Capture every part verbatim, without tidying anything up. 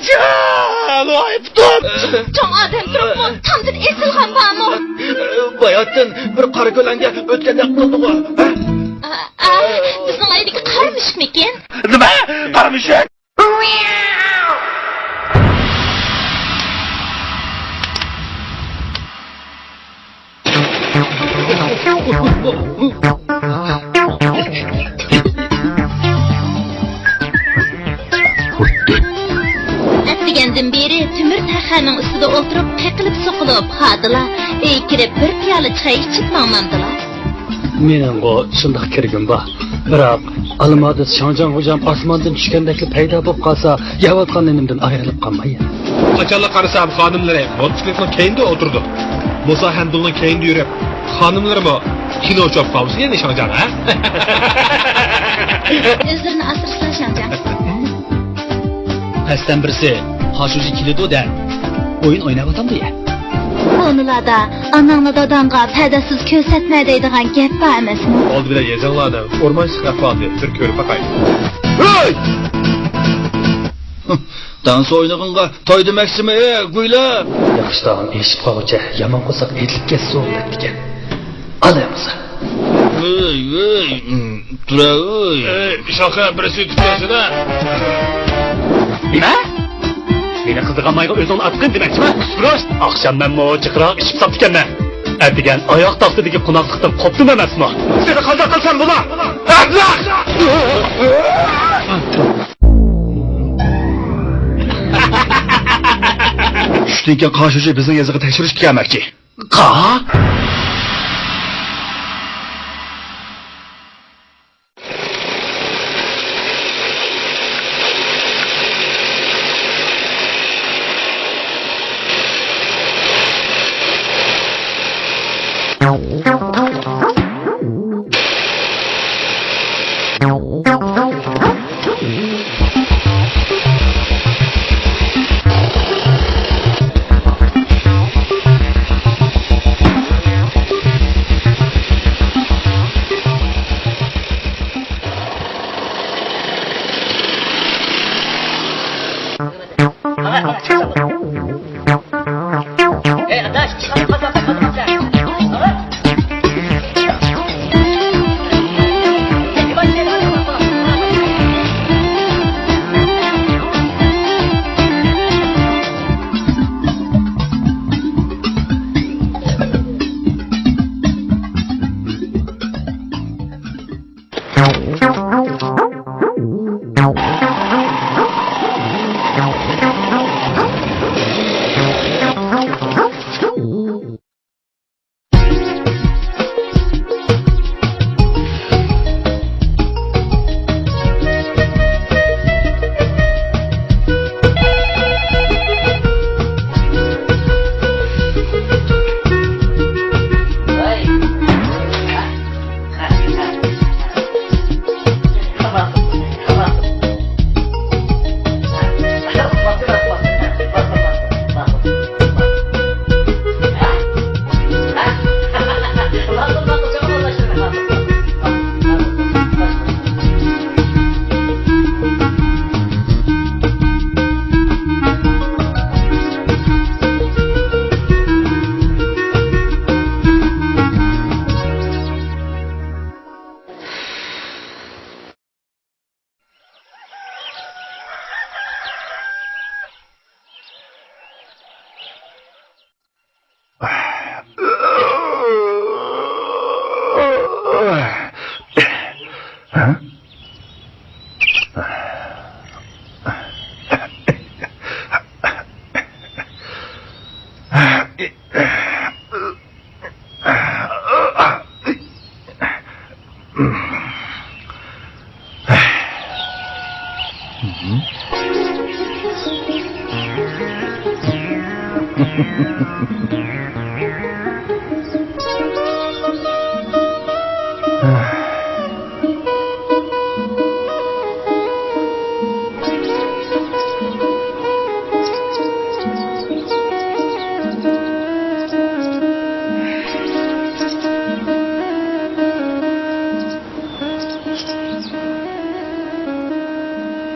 ۋاي پۇتۇم! چوڭ ئادەم تۇرۇپمۇ تامدىن ئېسىلغان بارمۇ؟ باياتتىن بىر قارا كۆلەڭگە ئۆتكەندەك قىلدىغۇ. ھە؟ ئا، ئا، بىزنىڭ ئۆيدىكى قارا مۈشۈكمىكىن؟ نېمە؟ قارا مۈشۈك؟ ئەتىگەندىن بېرى تۆمۈر تەخەنىڭ ئۈستىدە ئولتۇرۇپ، قېقىلىپ-سوقۇلۇپ، ھادىلا ئۆيگە كىرىپ بىر پىيالە چاي ئىچىپ ماڭمامدىلا. مېنىڭغۇ شۇنداق كىرگۈم بار. بىراق، ئالىمادىس شاڭجياڭ غوجام ئاسماندىن چۈشكەندەكلا پەيدا بولۇپ قالسا، يەۋاتقان نېنىمدىن ئايرىلىپ قالماي. قاچانلا قارىسام، خانىملىرى موتوسىكلىتنىڭ كەينىدە ئولتۇرىدۇ. مۇسا ھەندۇلنىڭ كەينىدە يۈرۈپ، خانىملىرىمۇ كىنو چوپ قالسا يەنە شاڭجياڭ، ھە؟ ئۆزلىرىنى ئاسرىسىلا شاڭجياڭ. قەستەن بىرسى، خاشۇجى كېلىدۇ دەپ، ئويۇن ئويناۋاتامدۇ يە؟ كونىلاردا، ئاناڭنى داداڭغا پەردازسىز كۆرسەتمە دەيدىغان گەپ بار ئەمەسمۇ؟ ئالدى بىلەن يېزىڭلارنىڭ ئورمانچىلىق ئەھۋالىنى بىر كۆرۈپ باقاي. ھەي! دانسا ئوينىغىنغا توي دېمەكچىمۇ، ئى، گۇيلار؟ ياخشى تائام ئېشىپ قالغۇچە يامان قورساق ئېتىلىپ كەتسۇن دەپتىكەن. ئال ئەمىسە. ۋۆي، ۋۆي، تۇرە، ۋۆي. ئەي، شاخە، بىرسى ئۆتۈپ كەلسىدە. نېمە؟ مېنى قىزىغان مايغا ئۆزۈڭنى ئاتقىن دېمەكچىمۇ؟ سۈرۈش! ئاخشام مەنمۇ جىقراق ئىچىپ ساپتىكەنمەن. ئەتىگەن ئاياغ تاختىدىكى قوناقلىقتىن قوپتۇم ئەمەسمۇ؟ سېنى قانداق قىلسام بولا؟ ئەبلەخ! چۈشتىن كېيىن قاشۇجى بىزنىڭ يېزىغا تەكشۈرۈشكە كەلمەكچى. قا؟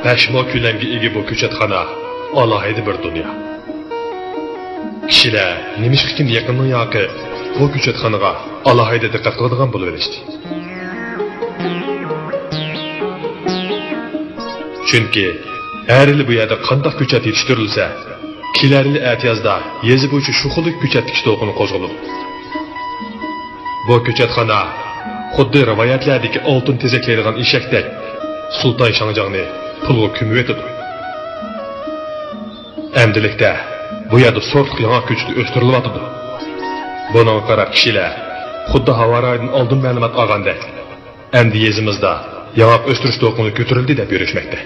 بەش مو كۆلەمگە ئىگە بۇ كۆچەتخانا. ئالاھىدە بىر دۇنيا. كىشىلەر نېمىشقىكىن يېقىندىن ياقى بۇ كۆچەتخانىغا ئالاھىدە دىققەت قىلىدىغان بولۇۋېلىشتى. چۈنكى ھەر يىلى بۇ يەردە قانداق كۆچەت يېتىشتۈرۈلسە، كېلەر يىلى ئەتىيازدا يېزا بويىچە شۇ خىلدىكى كۆچەت تىكىش دولقۇنى قوزغىلىدۇ. بۇ كۆچەتخانا خۇددى رىۋايەتلەردىكى ئالتۇن تېزەكلەيدىغان ئېشەكتەك سۇلتان شاڭجاڭنى پۇلغا كۆمۈۋېتىدۇ. ئەمدىلىكتە بۇ يەردە سورتلۇق ياڭاق كۆچىتى ئۆستۈرۈلۈۋاتىدۇ. بۇنىڭغا قاراپ كىشىلەر خۇددى ھاۋارايدىن ئالدىن مەلۇمات ئالغاندەك، ئەمدى يېزىمىزدا ياڭاق ئۆستۈرۈش دولقۇنى كۆتۈرۈلدى دەپ يۈرۈشمەكتە.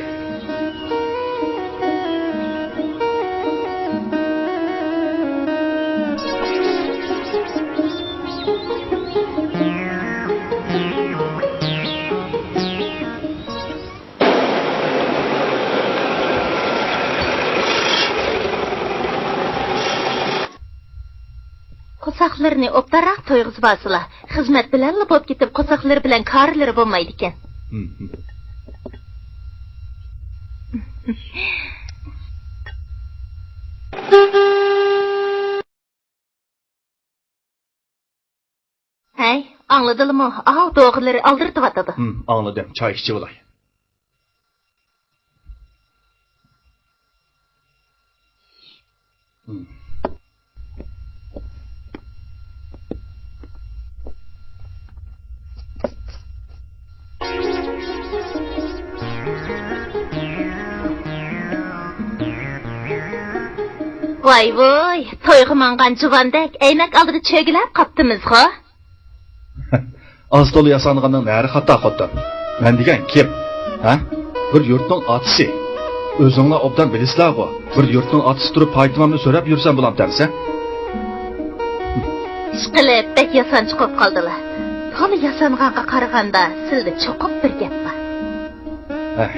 قورساقلىرىنى ئوبدانراق تويغۇزۇۋالسىلا، خىزمەت بىلەنلا بولۇپ كېتىپ، قورساقلىرى بىلەن كارلىرى بولمايدىكەن. ھەي، ئاڭلىدىلىمۇ؟ ئاۋۇ دوغىلىرى ئالدىرىتىۋاتىدۇ. ھىم، ئاڭلىدىم. چاي ئىچىۋالاي. ھىم. ۋاي ۋۇي، تويغا ماڭغان جۇۋاندەك ئەينەك ئالدىدا چۆگىلەپ قاپتىمىزغۇ. ئاز-تولا ياسانغاننىڭ نەرى خاتا خوتۇن. مەن دېگەن كىم؟ ھە؟ بىر يۇرتنىڭ ئاتىسى. ئۆزۈڭلار ئوبدان بىلىسىلەرغۇ، بىر يۇرتنىڭ ئاتىسى تۇرۇپ پايتىمامنى سوراپ يۈرسەم بولامتى ئەمىسە؟ ئىشقىلىپ بەك ياسانچۇق بولۇپ قالدىلا. تولا ياسانغانغا قارىغاندا سىلىدە چوقۇم بىر گەپ بار. ھەي.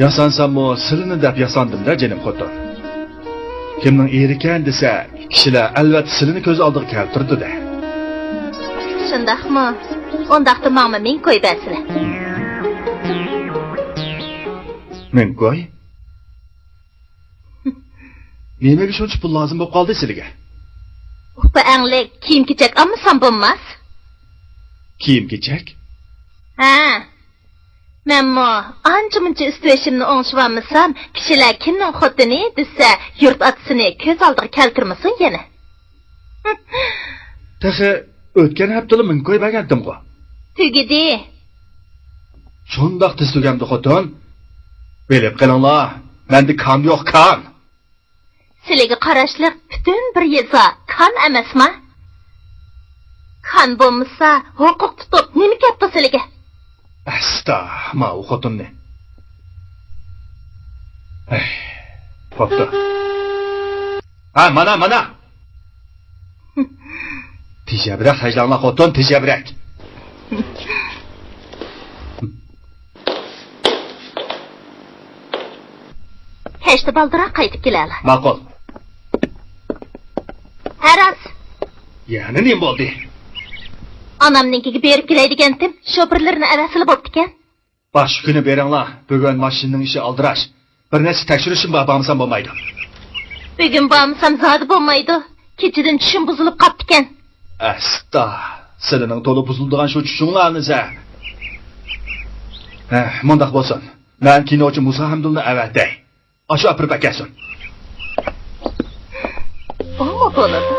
ياسانساممۇ سىلىنى دەپ ياساندىم-دە جېنىم خوتۇن. كىمنىڭ ئېرىكەن دېسە، كىشىلەر ئەلۋەتتە سىلىنى كۆز ئالدىغا كەلتۈرىدۇ-دە. شۇنداقمۇ؟ ئۇنداقتا ماڭىمۇ مىڭ كوي بەرسىلە. مىڭ كوي؟ نېمىگە شۇنچە پۇل لازىم بولۇپ قالدى سىلىگە؟ ئۇپا ئەڭلىك كىيىم-كېچەك ئالمىسام بولماس. كىيىم-كېچەك؟ ھە. مەنمۇ ئانچە-مۇنچە ئۈستى-بېشىمنى ئوڭشىۋالمىسام، كىشىلەر كىمنىڭ خوتۇنى دېسە، يۇرت ئاتىسىنى كۆز ئالدىغا كەلتۈرمىسۇن يەنە. تېخى ئۆتكەن ھەپتىلا مىڭ كوي بەرگەنتىمغۇ. تۈگىدى. شۇنداق تېز تۈگەمدۇ خوتۇن؟ بىلىپ قېلىڭلار، مەندە كان يوق، كان. سىلىگە قاراشلىق پۈتۈن بىر يېزا كان ئەمەسما؟ كان بولمىسا، ھوقۇق تۇتۇپ نېمە كەپتۇ سىلىگە؟ ئەستا، ماۋۇ خوتۇننى. ھەي، بوپتۇ. ھە، مانا، مانا. تېجەبرەك خەجلەڭلار خوتۇن، تېجەبرەك. كەچتە بالدۇرراق قايتىپ كېلەيلى. ماقۇل. ھە راست. يەنە نېمە بولدى؟ ئانامنىڭكىگە بېرىپ كېلەي دېگەنتىم، شوپۇرلىرىنى ئەۋەتسىلا بوپتىكەن. باشقا كۈنى بېرىڭلار، بۈگۈن ماشىنىنىڭ ئىشى ئالدىراش. بىر نەچچە تەكشۈرۈشۈم بار، بارمىسام بولمايدۇ. بۈگۈن بارمىسام زادى بولمايدۇ. كېچىدىن چۈشۈم بۇزۇلۇپ قاپتىكەن. ئەستا، سىلىنىڭ تولا بۇزۇلىدىغان شۇ چۈشۈڭلارنى سە. ھە، مۇنداق بولسۇن. مەن كىنوچى مۇسا ھەمدۇلنى ئەۋەتەي. ئاشۇ ئاپىرىپ ئەكەلسۇن. ئۇمۇ بولىدۇ.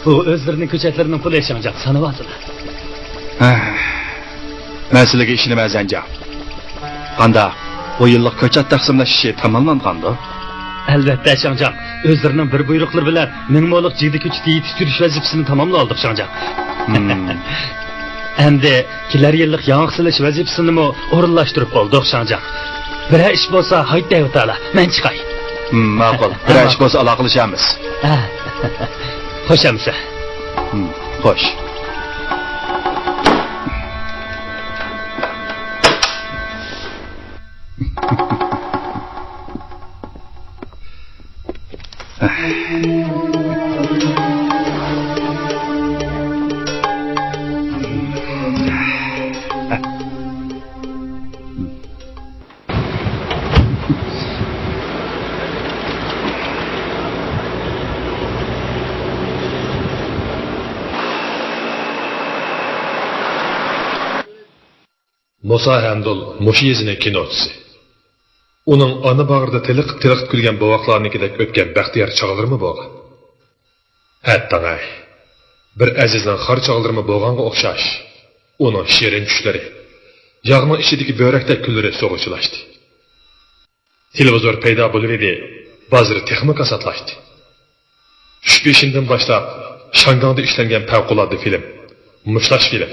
بۇ ئۆزلىرىنىڭ كۆچەتلىرىنىڭ پۇلى شاڭجاڭ سانىۋاتىدۇ. ھە. مەن سىلىگە ئىشىنىمەن زەنجاڭ. قانداق؟ بۇ يىللىق كۆچەت تەقسىملەش ئىشى تاماملانغاندۇ؟ ئەلۋەتتە، شاڭجاڭ. ئۆزلىرىنىڭ بىر بۇيرۇقلىرى بىلەن مىڭ مولۇق جىگدە كۆچىتى يېتىشتۈرۈش ۋەزىپىسىنى تاماملىۋالدۇق، شاڭجاڭ. ھىم. ئەمدى كېلەر يىللىق ياڭاق سېلىش ۋەزىپىسىنىمۇ ئورۇنلاشتۇرۇپ بولدۇق، شاڭجاڭ. بىرەر ئىش بولسا، ھايت دەۋېتەلا، مەن چىقاي. ھىم، ماقۇل. بىرەر ئىش بولسا، ئالاقىلىشارمىز. ھە. خوش ئەمىسە. ھىم، خوش. مۇسا ھەمدۇل مۇشۇ يېزىنىڭ كىنوچىسى. ئۇنىڭ ئانا باغرىدا تېلىقىپ-تېلىقىپ كۈلگەن بوۋاقلارنىڭكىدەك ئۆتكەن بەختىيار چاغلىرىمۇ بولغان. ھەتتاڭاي، بىر ئەزىزنىڭ خار چاغلىرىمۇ بولغانغا ئوخشاش، ئۇنىڭ شېرىن چۈشلىرى، ياغنىڭ ئىچىدىكى بۆرەكتەك كۈنلىرى سۇغا چىلاشتى. تېلېۋىزور پەيدا بولۇۋىدى، بازىرى تېخىمۇ كاساتلاشتى. چۈش پېشىندىن باشلاپ شاڭگاڭدا ئىشلەنگەن پەۋقۇلئاددە فىلىم، مۇشتلاش فىلىم،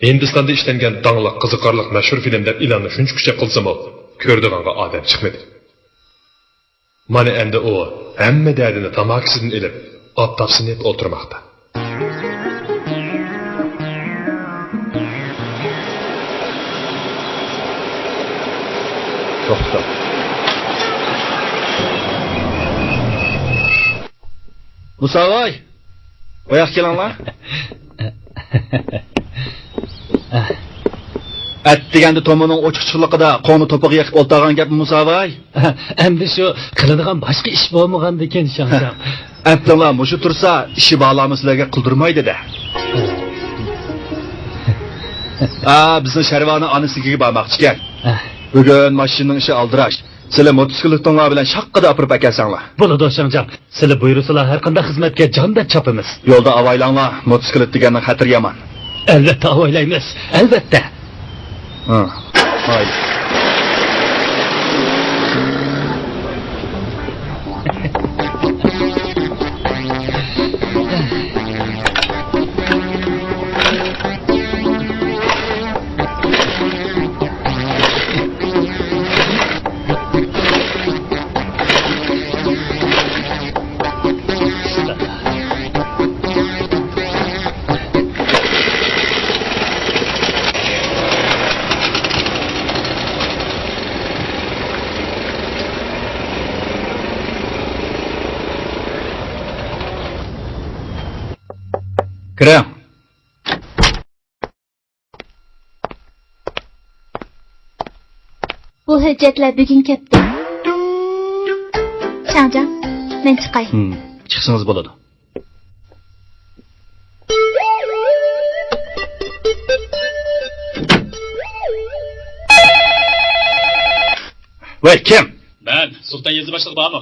ھىندىستاندا ئىشلەنگەن داڭلىق قىزىقارلىق مەشھۇر فىلىم دەپ ئېلاننى شۇنچە كۈچەپ قىلسىمۇ، كۆرىدىغانغا ئادەم چىقمىدى. مانا ئەمدى ئۇ ھەممە دەردىنى تاماكىسىدىن ئېلىپ، ئاپتاپسىنىپ ئولتۇرماقتا. توختا. مۇساۋاي، بۇياققا كېلىڭلار. ئەتىگەندە تومۇرنىڭ ئوچۇق چىقلىقىدا قوڭنى توپىغا يېقىپ ئولتۇرغان گەپمۇ مۇساۋاي. ئەمدى شۇ قىلىدىغان باشقا ئىش بولمىغاندىكىن، شاڭشاڭ. ئەپتىڭلار، مۇشۇ تۇرسا، ئىشى بارلارمۇ سىلەرگە قىلدۇرمايدۇ-دە. ئا، بىزنىڭ شەرۋانىڭ ئانىسىنىڭكىگە بارماقچىكەن. بۈگۈن ماشىنىنىڭ ئىشى ئالدىراش. سىلەر موتوسىكلىتىڭلار بىلەن شاققىدە ئاپىرىپ ئەكەلسەڭلار. بولىدۇ، شاڭجاڭ. سىلەر بۇيرۇسىلا، ھەر قانداق خىزمەتكە جان دەپ چاپىمىز. يولدا ئاۋايلاڭلار، موتوسىكلىت دېگەننىڭ خەتىرى يامان. ئەلۋەتتە ئاۋايلايمىز، ئەلۋەتتە. ھە، مايلى. كىرىڭ. بۇ ھۆججەتلەر بۈگۈن كەپتۇ. شاڭجاڭ، مەن چىقاي. ھىم، چىقسىڭىز بولىدۇ. ۋەي، كىم؟ مەن، سۇلتان يېزا باشلىقى بارمۇ؟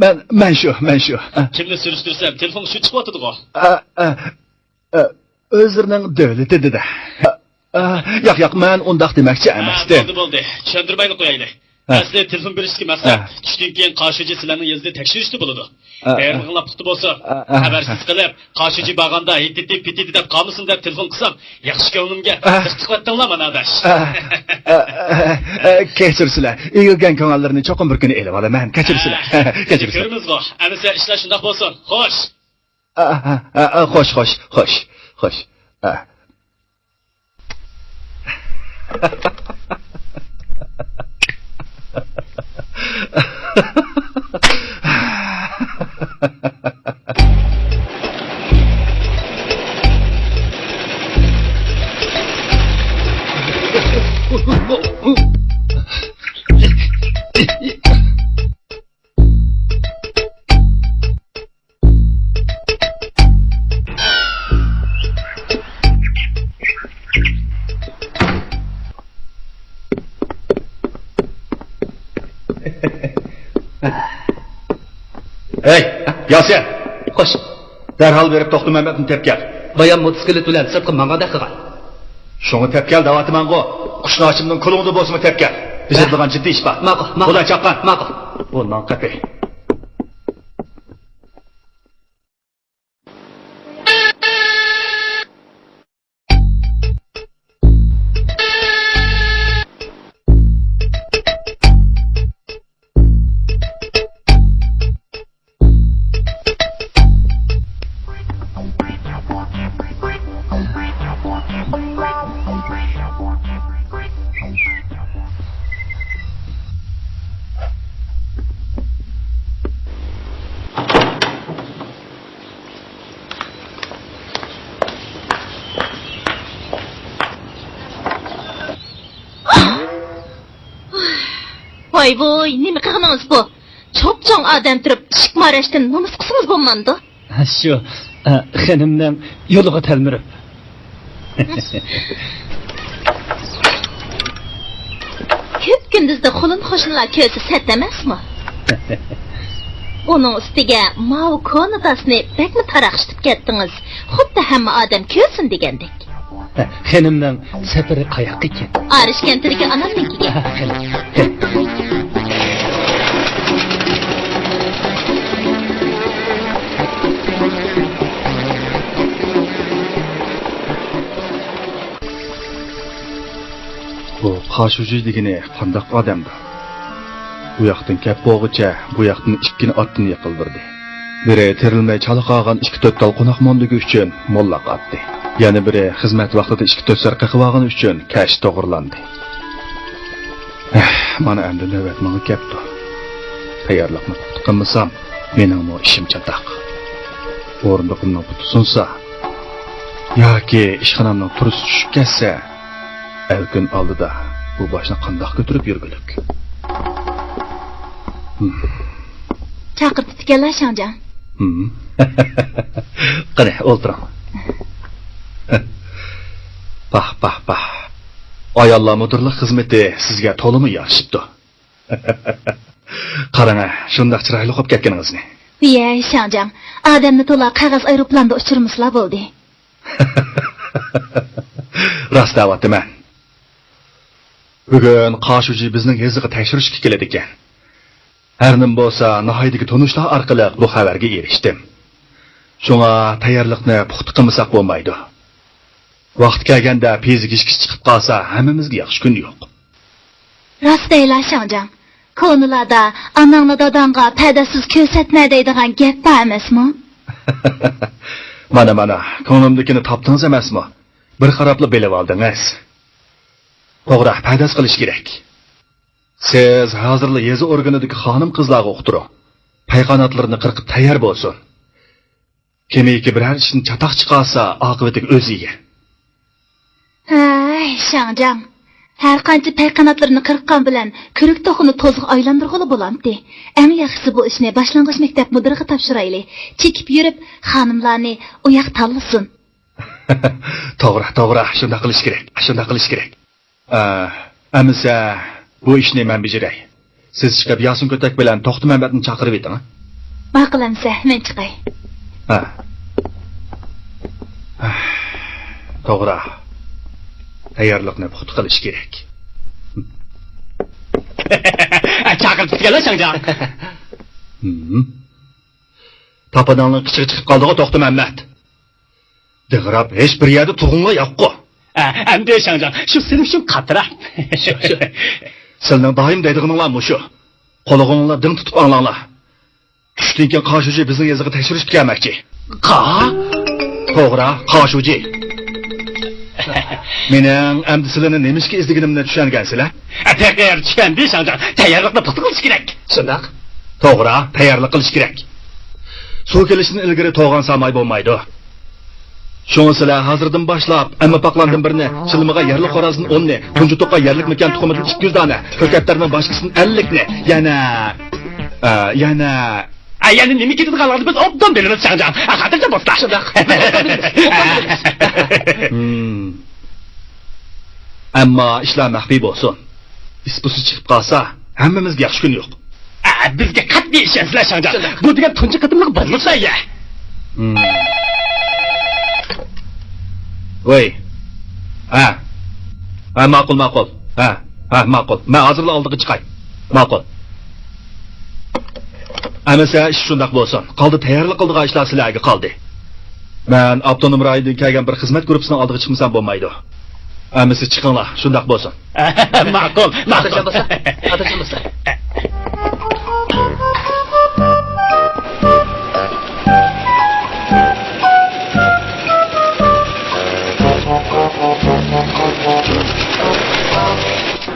مەن، مەن شۇ، مەن شۇ. كىمنى سۈرۈشتۈرسەم، تېلېفون شۇ چىقىۋاتىدىغۇ. ئۆزلىرىنىڭ دۆلىتى دېدى. ئا، ياق، ياق، مەن ئۇنداق دېمەكچى ئەمەستىم. بولدى، بولدى. چۈشەندۈرمەيلا قويايلى. ئەسلى تېلېفون بېرىشتىكى مەقسەت، چۈشتىن كېيىن قاشىجى سىلەرنىڭ يېزىدا تەكشۈرۈشتە بولىدۇ. بېرىدىغانلار پۇختا بولسا، خەۋەرسىز قېلىپ، قاشىجى بارغاندا ھىتىتى پىتىتى دەپ قالمىسۇن دەپ تېلېفون قىلسام، ياخشى كۆڭلۈمگە بىر چىقىۋەتتىڭلار مانا ئاداش. كەچۈرسىلەر، ئېگىلگەن كۆڭۈللىرىنى چوقۇم بىر كۈنى ئېلىۋالىمەن. كەچۈرسىلەر. كەچۈرسىلەر. كۆرىمىزغۇ. ئەمىسە ئىشلار شۇنداق بولسۇن. خوش. ئا، ئا، ئا، ئا، خوش، خوش، خوش، خوش. ئا. ھەي، ياسىن! خوش. دەرھال بېرىپ توختى مەمەتنى تېپىپ كەل. بايام موتوسىكلىت بىلەن سىرتقا ماڭغاندەك قىلغان. شۇڭا تېپىپ كەل دەۋاتىمەنغۇ. قۇشناچىمنىڭ كولۇڭدا بولسىمۇ تېپىپ كەل. بېجىرىدىغان جىددىي ئىش بار. ماقۇل، ماقۇل. بۇلاي چاققان. ماقۇل. بۇ نان قېپى. ۋاي ۋۇي، نېمە قىلغىنىڭىز بۇ؟ چوپچوڭ ئادەم تۇرۇپ، ئىشىك ماراشتىن نومۇس قىلسىڭىز بولمامدۇ؟ شۇ، ئە، خېنىمنىڭ يولىغا تەلمۈرۈپ. كۈپ كۈندۈزدە قۇلۇن قوشنىلار كۆرسە سەت ئەمەسمۇ؟ ئۇنىڭ ئۈستىگە ماۋۇ كونا داسنى بەكمۇ تاراقشىتىپ كەتتىڭىز. خۇددى ھەممە ئادەم كۆرسۇن دېگەندەك. خېنىمنىڭ سەپىرى قاياققىكىن؟ ئارىش كەنتىدىكى ئانامنىڭكىگە. بۇ قاشۇجى دېگىنى قانداق ئادەمدۇ؟ ئۇ ياقتىن كەپ بولغۇچە، بۇ ياقتىن ئىككىنى ئاتتىن يېقىلدۇردى. بىرى تېرىلمەي چالا قالغان ئىككى تۆت تال قوناق مول دېگۈ ئۈچۈن موللاققا ئاتتى. يەنە بىرى خىزمەت ۋاقتىدا ئىككى تۆت سەر قېقىۋالغىنى ئۈچۈن كەچ توغرىلاندى. ئەھ، مانا ئەمدى نۆۋەت ماڭا كەپتۇ. تەييارلىقنى پۇختا قىلمىسام، مېنىڭمۇ ئىشىم چاتاق. ئورۇندۇقۇمنىڭ پۇتى سۇنسا ياكى ئىشخانامنىڭ تۇرۇسى چۈشۈپ كەتسە، ئەلكۈن ئالدىدا بۇ باشنى قانداق كۆتۈرۈپ يۈرگۈلۈك؟ ھىم. چاقىرتىپتىكەنلا، شاڭجاڭ. ھىم. قېنى، ئولتۇرۇڭ. پاھ، پاھ، پاھ. ئاياللار مۇدىرلىق خىزمىتى سىزگە تولىمۇ يارىشىپتۇ. قاراڭە، شۇنداق چىرايلىق بولۇپ كەتكىنىڭىزنى. ۋىيەي، شاڭجاڭ، ئادەمنى تولا قەغەز ئايروپىلاندا ئۇچۇرمىسىلا بولدى. راست دەۋاتىمەن. بۈگۈن قاشۇجى بىزنىڭ يېزىغا تەكشۈرۈشكە كېلىدىكەن. ھەر نېمە بولسا، ناھىيەدىكى تونۇشلار ئارقىلىق بۇ خەۋەرگە ئېرىشتىم. شۇڭا تەييارلىقنى پۇختا قىلمىساق بولمايدۇ. ۋاقتى كەلگەندە پېيىزى گىچ-گىچ چىقىپ قالسا، ھەممىمىزگە ياخشى كۈن يوق. راست دەيلا، شاڭجاڭ. كونىلاردا «ئاناڭنى داداڭغا پەدەسىز كۆرسەتمە» دەيدىغان گەپ بار ئەمەسمۇ؟ مانا، مانا، كۆڭلۈمدىكىنى تاپتىڭىز ئەمەسمۇ؟ بىر قاراپلا بىلىۋالدىڭىز. توغرا، پەدەس قىلىش كېرەك. سىز ھازىرلا يېزا ئورگىنىدىكى خانىم-قىزلارغا ئۇقتۇرۇڭ. پەيقاناتلىرىنى قىرقىپ تەييار بولسۇن. كىمكى بىرەر ئىشتىن چاتاق چىقارسا، ئاقىۋىتىگە ئۆزى ئىگە. ھەي، شاڭجاڭ. ھەر قانچە پەيقاناتلىرىنى قىرققان بىلەن كۆرۈك توخۇنى توزغا ئايلاندۇرغىلى بولامتى. ئەڭ ياخشىسى بۇ ئىشنى باشلانغۇچ مەكتەپ مۇدىرىغا تاپشۇرايلى. چېكىپ يۈرۈپ، خانىملارنى ئۇ ياق تاللىسۇن. توغرا، توغرا، شۇنداق قىلىش كېرەك، شۇنداق قىلىش كېرەك. ئە، ئەمىسە بۇ ئىشنى مەن بېجىرەي. سىز چىقىپ ياسىن كۆتەك بىلەن توختى مەمەتنى چاقىرىۋېتىڭ، ھە؟ ماقۇل ئەمىسە، مەن چىقاي. ھە. توغرا. تەييارلىقنى پۇختا قىلىش كېرەك. چاقىرتىپتىكەنلا شاڭجاڭ. ھىم. تاپىنىڭنىڭ قىچىقى چىقىپ قالدىغۇ توختى مەمەت. دىغراپ ھېچ بىر يەردە تۇرغۇڭلار ياققۇ. ئە، ئەمدى شاڭجاڭ، شۇ سېنىڭ ئۈچۈن قاتراق. شۇ، شۇ. سىلىنىڭ دائىم دەيدىغىنىڭلار مۇشۇ. قۇلىقىڭلار دىڭ تۇتۇپ ئاڭلاڭلار. چۈشتىن كېيىن قاشۇجى بىزنىڭ يېزىغا تەكشۈرۈشكە كەلمەكچى. قا؟ توغرا، قاشۇجى. مېنىڭ ئەمدى سىلىنى نېمىشقا ئىزدىگىنىمنى چۈشەنگەنسىلەر؟ ئە، تېخى چۈشەندى، شاڭجاڭ. تەييارلىقنى پۇختا قىلىش كېرەك. شۇنداق. توغرا، تەييارلىق قىلىش كېرەك. سۇ كېلىشتىن ئىلگىرى توغان سالماي بولمايدۇ. شۇڭا سىلەر ھازىردىن باشلاپ ئەممە پاقلاندىن بىرنى، چىلىمىغا يەرلىك خورازدىن ئوننى، تۇنجى توققا يەرلىك مېكىيان تۇخۇمىدىن ئىككى يۈز دانە، كۆكەتلەرنىڭ باشقىسىدىن ئەللىكنى، يەنە، ئە، يەنە. ئە، يەنە نېمە كېتىدىغانلىقىنى بىز ئوبدان بىلىمىز، شاڭجاڭ. ئە، خاتىرجەم بولسا. شۇنداق. ھىم. ئەمما ئىشلار مەخپىي بولسۇن. ئىس-پۇسى چىقىپ قالسا، ھەممىمىزگە ياخشى كۈن يوق. ئە، بىزگە قەتئىي ئىشەنسىلەر، شاڭجاڭ. شۇنداق. بۇ دېگەن تۇنجى قېتىملىق بازلىق سايە. ھىم. ۋاي. ھە. ھە، ماقۇل، ماقۇل. ھە. ھە، ماقۇل. مەن ھازىرلا ئالدىغا چىقاي. ماقۇل. ئەمىسە ئىش شۇنداق بولسۇن. قالدى تەييارلىق قىلىدىغان ئىشلار سىلەرگە قالدى. مەن ئاپتونوم رايوندىن كەلگەن بىر خىزمەت گۇرۇپپىسىنىڭ ئالدىغا چىقمىسام بولمايدۇ. ئەمىسە چىقىڭلار، شۇنداق بولسۇن. ماقۇل، ماقۇل. خاتىرجەم بولسىلا، خاتىرجەم بولسىلا.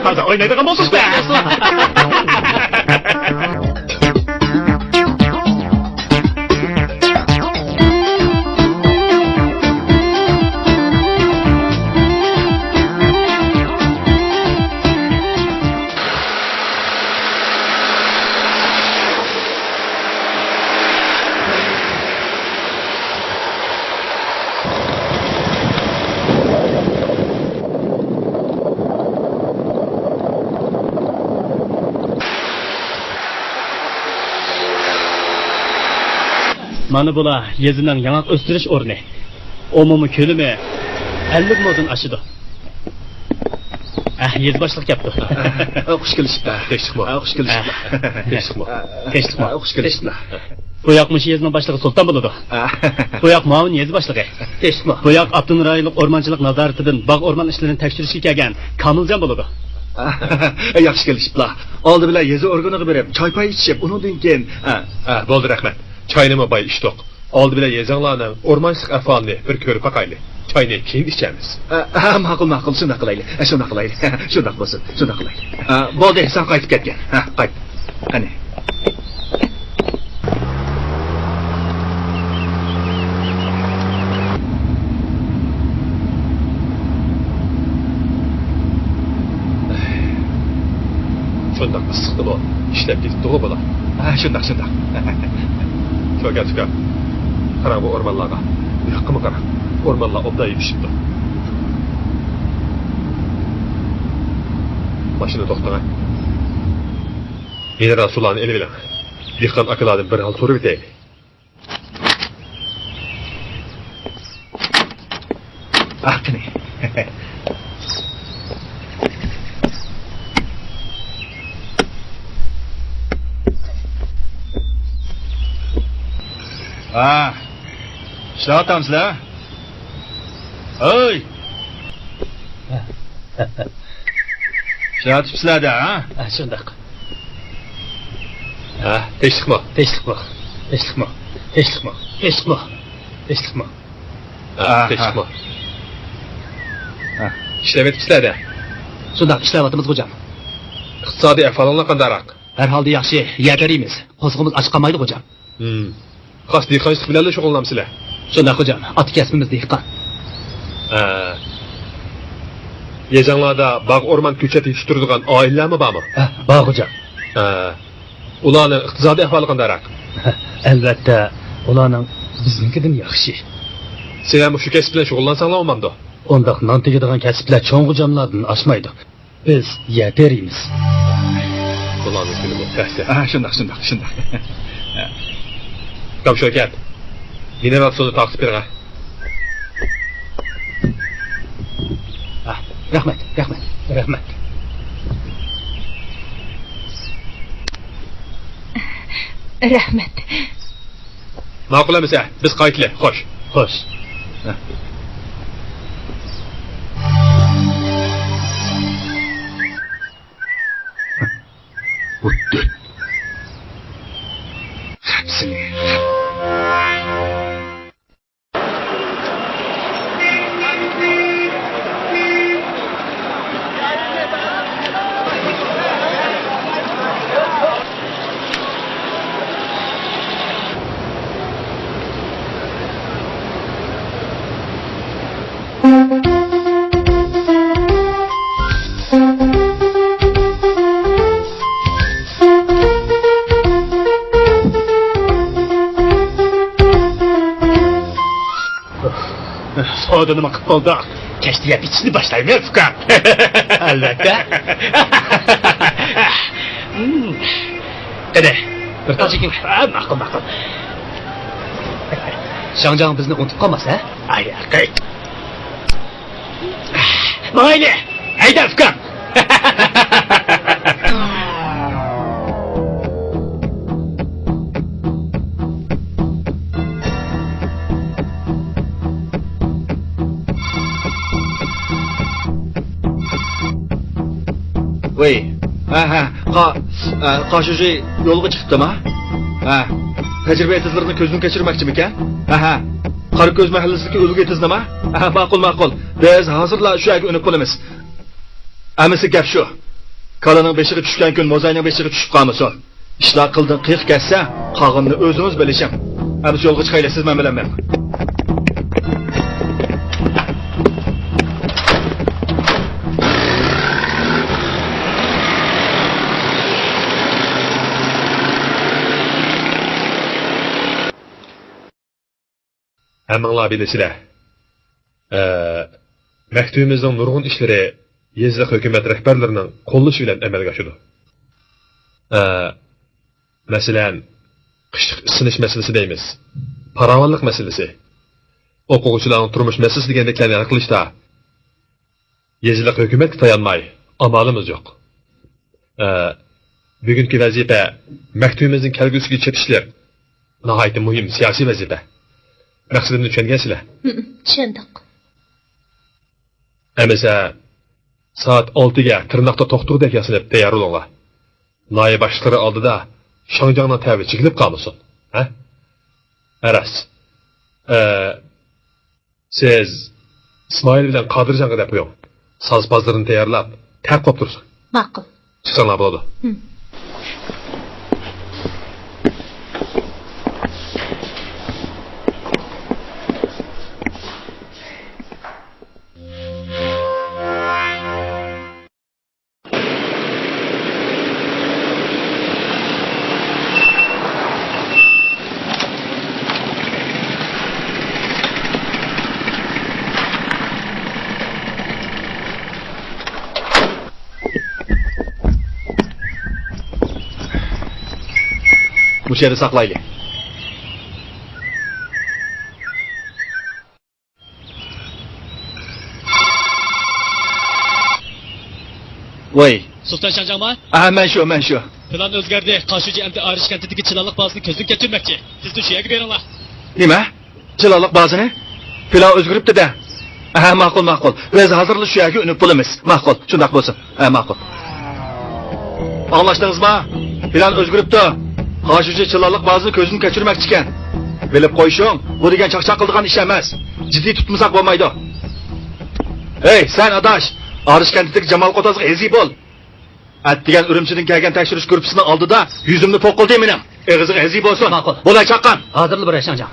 ھازا ئوينايدىغان بولدۇق بە. مانا بۇلار يېزىنىڭ ياڭاق ئۆستۈرۈش ئورنى. ئومۇمىي كۆلىمى ئەللىك مودىن ئاشىدۇ. ئەھ، يېزا باشلىقى كەپتۇ. ئە، خۇش كېلىشىپتۇ. تىنچلىقمۇ؟ ئە، خۇش كېلىشىپتۇ. ئە، تىنچلىقمۇ؟ ئە، تىنچلىقمۇ؟ ئە، خۇش كېلىشىپتۇ. بۇ ياق مۇشۇ يېزىنىڭ باشلىقى سۇلتان بولىدۇ. ئە. بۇ ياق مۇئاۋىن يېزا باشلىقى. تىنچلىقمۇ؟ بۇ ياق ئاپتونوم رايونلۇق ئورمانچىلىق نازارىتىدىن باغ ئورمان ئىشلىرىنى تەكشۈرۈشكە كەلگەن كامىلجان بولىدۇ. ئە، ياخشى كېلىشىپلا. ئالدى بىلەن يېزا ئورگىنىغا بېرىپ، چاي-پاي ئىچىشىپ، ئۇنىڭدىن كېيىن، ئە. ئە، بولدى، رەھمەت. چاينىمۇ باي ئىچتۇق. ئالدى بىلەن يېزىڭلارنىڭ ئورمانچىلىق ئەھۋالىنى بىر كۆرۈپ باقايلى. چاينى كېيىن ئىچەرمىز. ئە، ئە، ماقۇل، ماقۇل، شۇنداق قىلايلى. ئە، شۇنداق قىلايلى. شۇنداق بولسۇن، شۇنداق قىلايلى. ئە، بولدى، سەن قايتىپ كەتكىن. ھە، قايت. قېنى. شۇنداق ئىسسىقتىمۇ ئىشلەپ كېتىپتىغۇ بۇلار. ھە، شۇنداق، شۇنداق. شوكەت ئۇكا، قاراڭ بۇ ئورمانلارغا. بۇ ياققىمۇ قاراڭ. ئورمانلار ئوبدان يېتىشىپتۇ. ماشىنا توختىتىڭ. مىنېرال سۇلارنى ئېلىۋېلىڭ. دېھقان ئاكىلاردىن بىر ھال سورىۋېتەيلى. ئاقىنى. ھا، ئىشلەۋاتامسىلەر؟ ھەي! ئىشلەۋاتىپسىلەر-دە، ھە؟ ھە، شۇنداق. ھە، تىنچلىقمۇ؟ تىنچلىقمۇ؟ تىنچلىقمۇ؟ تىنچلىقمۇ؟ تىنچلىقمۇ؟ تىنچلىقمۇ؟ ھە، ئاھا. تىنچلىقمۇ؟ ھە. ئىشلەۋېتىپسىلەر-دە؟ شۇنداق، ئىشلەۋاتىمىز، غوجام. ئىقتىسادىي ئەھۋالىڭلار قانداقراق؟ ھەر ھالدا ياخشى، يەر تېرىيمىز. قوزىقىمىز ئاچ قالمايدۇ، غوجام. ھىم. خاس دېھقانچىلىق بىلەنلا شۇغۇللىنامسىلەر؟ شۇنداق، غوجام. ئاتا كەسپىمىز دېھقان. ھە. يېزاڭلاردا باغ، ئورمان، كۆچەت يېتىشتۈرىدىغان ئائىلىلەرمۇ بارمۇ؟ ھە، بار، غوجام. ھە. ئۇلارنىڭ ئىقتىسادىي ئەھۋالى قانداقراق؟ ئەلۋەتتە، ئۇلارنىڭ بىزنىڭكىدىن ياخشى. سىلەر مۇشۇ كەسىپ بىلەن شۇغۇللانساڭلار بولمامدۇ؟ ئۇنداق نان تېگىدىغان كەسىپلەر چوڭ غوجاملاردىن ئاشمايدۇ. بىز يەر تېرىيمىز. بۇلارنىڭ كۈنىمۇ تەستە. ئا، شۇنداق، شۇنداق، شۇنداق. ئۇكام شوكەت، مېنى ۋە سۇنى تارقىتىپ بېرىڭە. ئا، رەھمەت، رەھمەت، رەھمەت. رەھمەت. ماقۇل ئەمىسە، بىز قايتىلى. خوش. خوش. ھۇددۇد. خەپسىنى. سودىنىمۇ قىلىپ بولدۇق. كەچتە يەپ ئىچىشنى باشلايمىز، ئۇكام. ئەلۋەتتە. قېنى، بىر تال چېكىڭ. ھە، ماقۇل، ماقۇل. شاڭجاڭ بىزنى ئۇنتۇپ قالماس، ھە؟ ئاي، قېنى. ماڭايلى. ھەيدە، ئۇكام. ۋەي، ھە، ھە، قا-، ئە، قاشۇجى يولغا چىقىپتىما؟ ھە، تەجرىبە ئېتىزلىرىنى كۆزدىن كەچۈرمەكچىمىكەن؟ ھە، ھە، قاراكۆز مەھەللىسىدىكى ئۈلگە ئېتىزنىما؟ ھە، ماقۇل، ماقۇل. بىز ھازىرلا شۇ يەرگە ئۈنۈپ قالىمىز. ئەمىسە گەپ شۇ. كالىنىڭ بېشىغا چۈشكەن كۈن موزاينىڭ بېشىغا چۈشۈپ قالمىسۇن. ئىشلار قىلدىن قىيىق كەتسە، قالغىنىنى ئۆزىڭىز بىلىشىڭ. ئەمىسە يولغا چىقايلى، سىز مەن بىلەن مېڭىڭ. ھەممىڭلار بىلىسىلەر، ئە، مەكتىۋىمىزنىڭ نۇرغۇن ئىشلىرى يېزىلىق ھۆكۈمەت رەھبەرلىرىنىڭ قوللىشى بىلەن ئەمەلگە ئاشىدۇ. ئە، مەسىلەن، قىشلىق ئىسسىنىش مەسىلىسى دەيمىز، پاراۋانلىق مەسىلىسى، ئوقۇغۇچىلارنىڭ تۇرمۇش مەسىلىسى دېگەندەكلەرنى ھەل قىلىشتا يېزىلىق ھۆكۈمەتكە تايانماي، ئامالىمىز يوق. ئە، بۈگۈنكى ۋەزىپە مەكتىۋىمىزنىڭ كەلگۈسىگە چېتىشلىق ناھايىتى مۇھىم سىياسىي ۋەزىپە. مەقسىتىمنى چۈشەنگەنسىلەر. ھم، چۈشەندۇق. ئەمىسە سائەت ئالتىگە تىرناقتا توختىغۇدەك ياسىنىپ تەييار بولۇڭلار. ناھىيە باشلىقلىرى ئالدىدا شاڭجاڭنىڭ تەۋرى چېكىلىپ قالمىسۇن. ھە؟ ھە راست. ئە، سىز ئىسمائىل بىلەن قادىرجانغا دەپ قويۇڭ. ساز-پازلىرىنى تەييارلاپ، تەپ قوپتۇرسۇن. ماقۇل. چىقساڭلار بولىدۇ. ھم. مۇشۇ يەردە ساقلايلى. ۋاي. سۇلتان شاڭجاڭما؟ ھە، مەن شۇ، مەن شۇ. پىلان ئۆزگەردى. قاشۇجى ئەمدى ئارىش كەنتىدىكى چىلانلىق بازىنى كۆزدىن كەچۈرمەكچى. سىزمۇ شۇ يەرگە بېرىڭلار. نېمە؟ چىلانلىق بازىنى؟ پىلان ئۆزگىرىپتۇ-دە. ھە، ماقۇل، ماقۇل. بىز ھازىرلا شۇ يەرگە ئۈنۈپ بولىمىز. ماقۇل، شۇنداق بولسۇن. ھە، ماقۇل. ئاڭلاشتىڭىزما؟ پىلان ئۆزگىرىپتۇ. قاشۇجى چىلانلىق بازىنى كۆزدىن كەچۈرمەكچىكەن. بىلىپ قويۇشۇڭ، بۇ دېگەن چاقچاق قىلىدىغان ئىش ئەمەس. جىددىي تۇتمىساق بولمايدۇ. ھەي، سەن ئاداش، ئارىش كەنتىدىكى جامال قوتازغا ھېزى بول. ئەتىگەن ئۈرۈمچىدىن كەلگەن تەكشۈرۈش گۇرۇپپىسىنىڭ ئالدىدا يۈزۈمنى پوقۇلدى مېنىڭ. ئېغىزىغا ھېزى بولسۇن. ماقۇل. بولاي چاققان. ھازىرلا بېرەي شاڭجاڭ.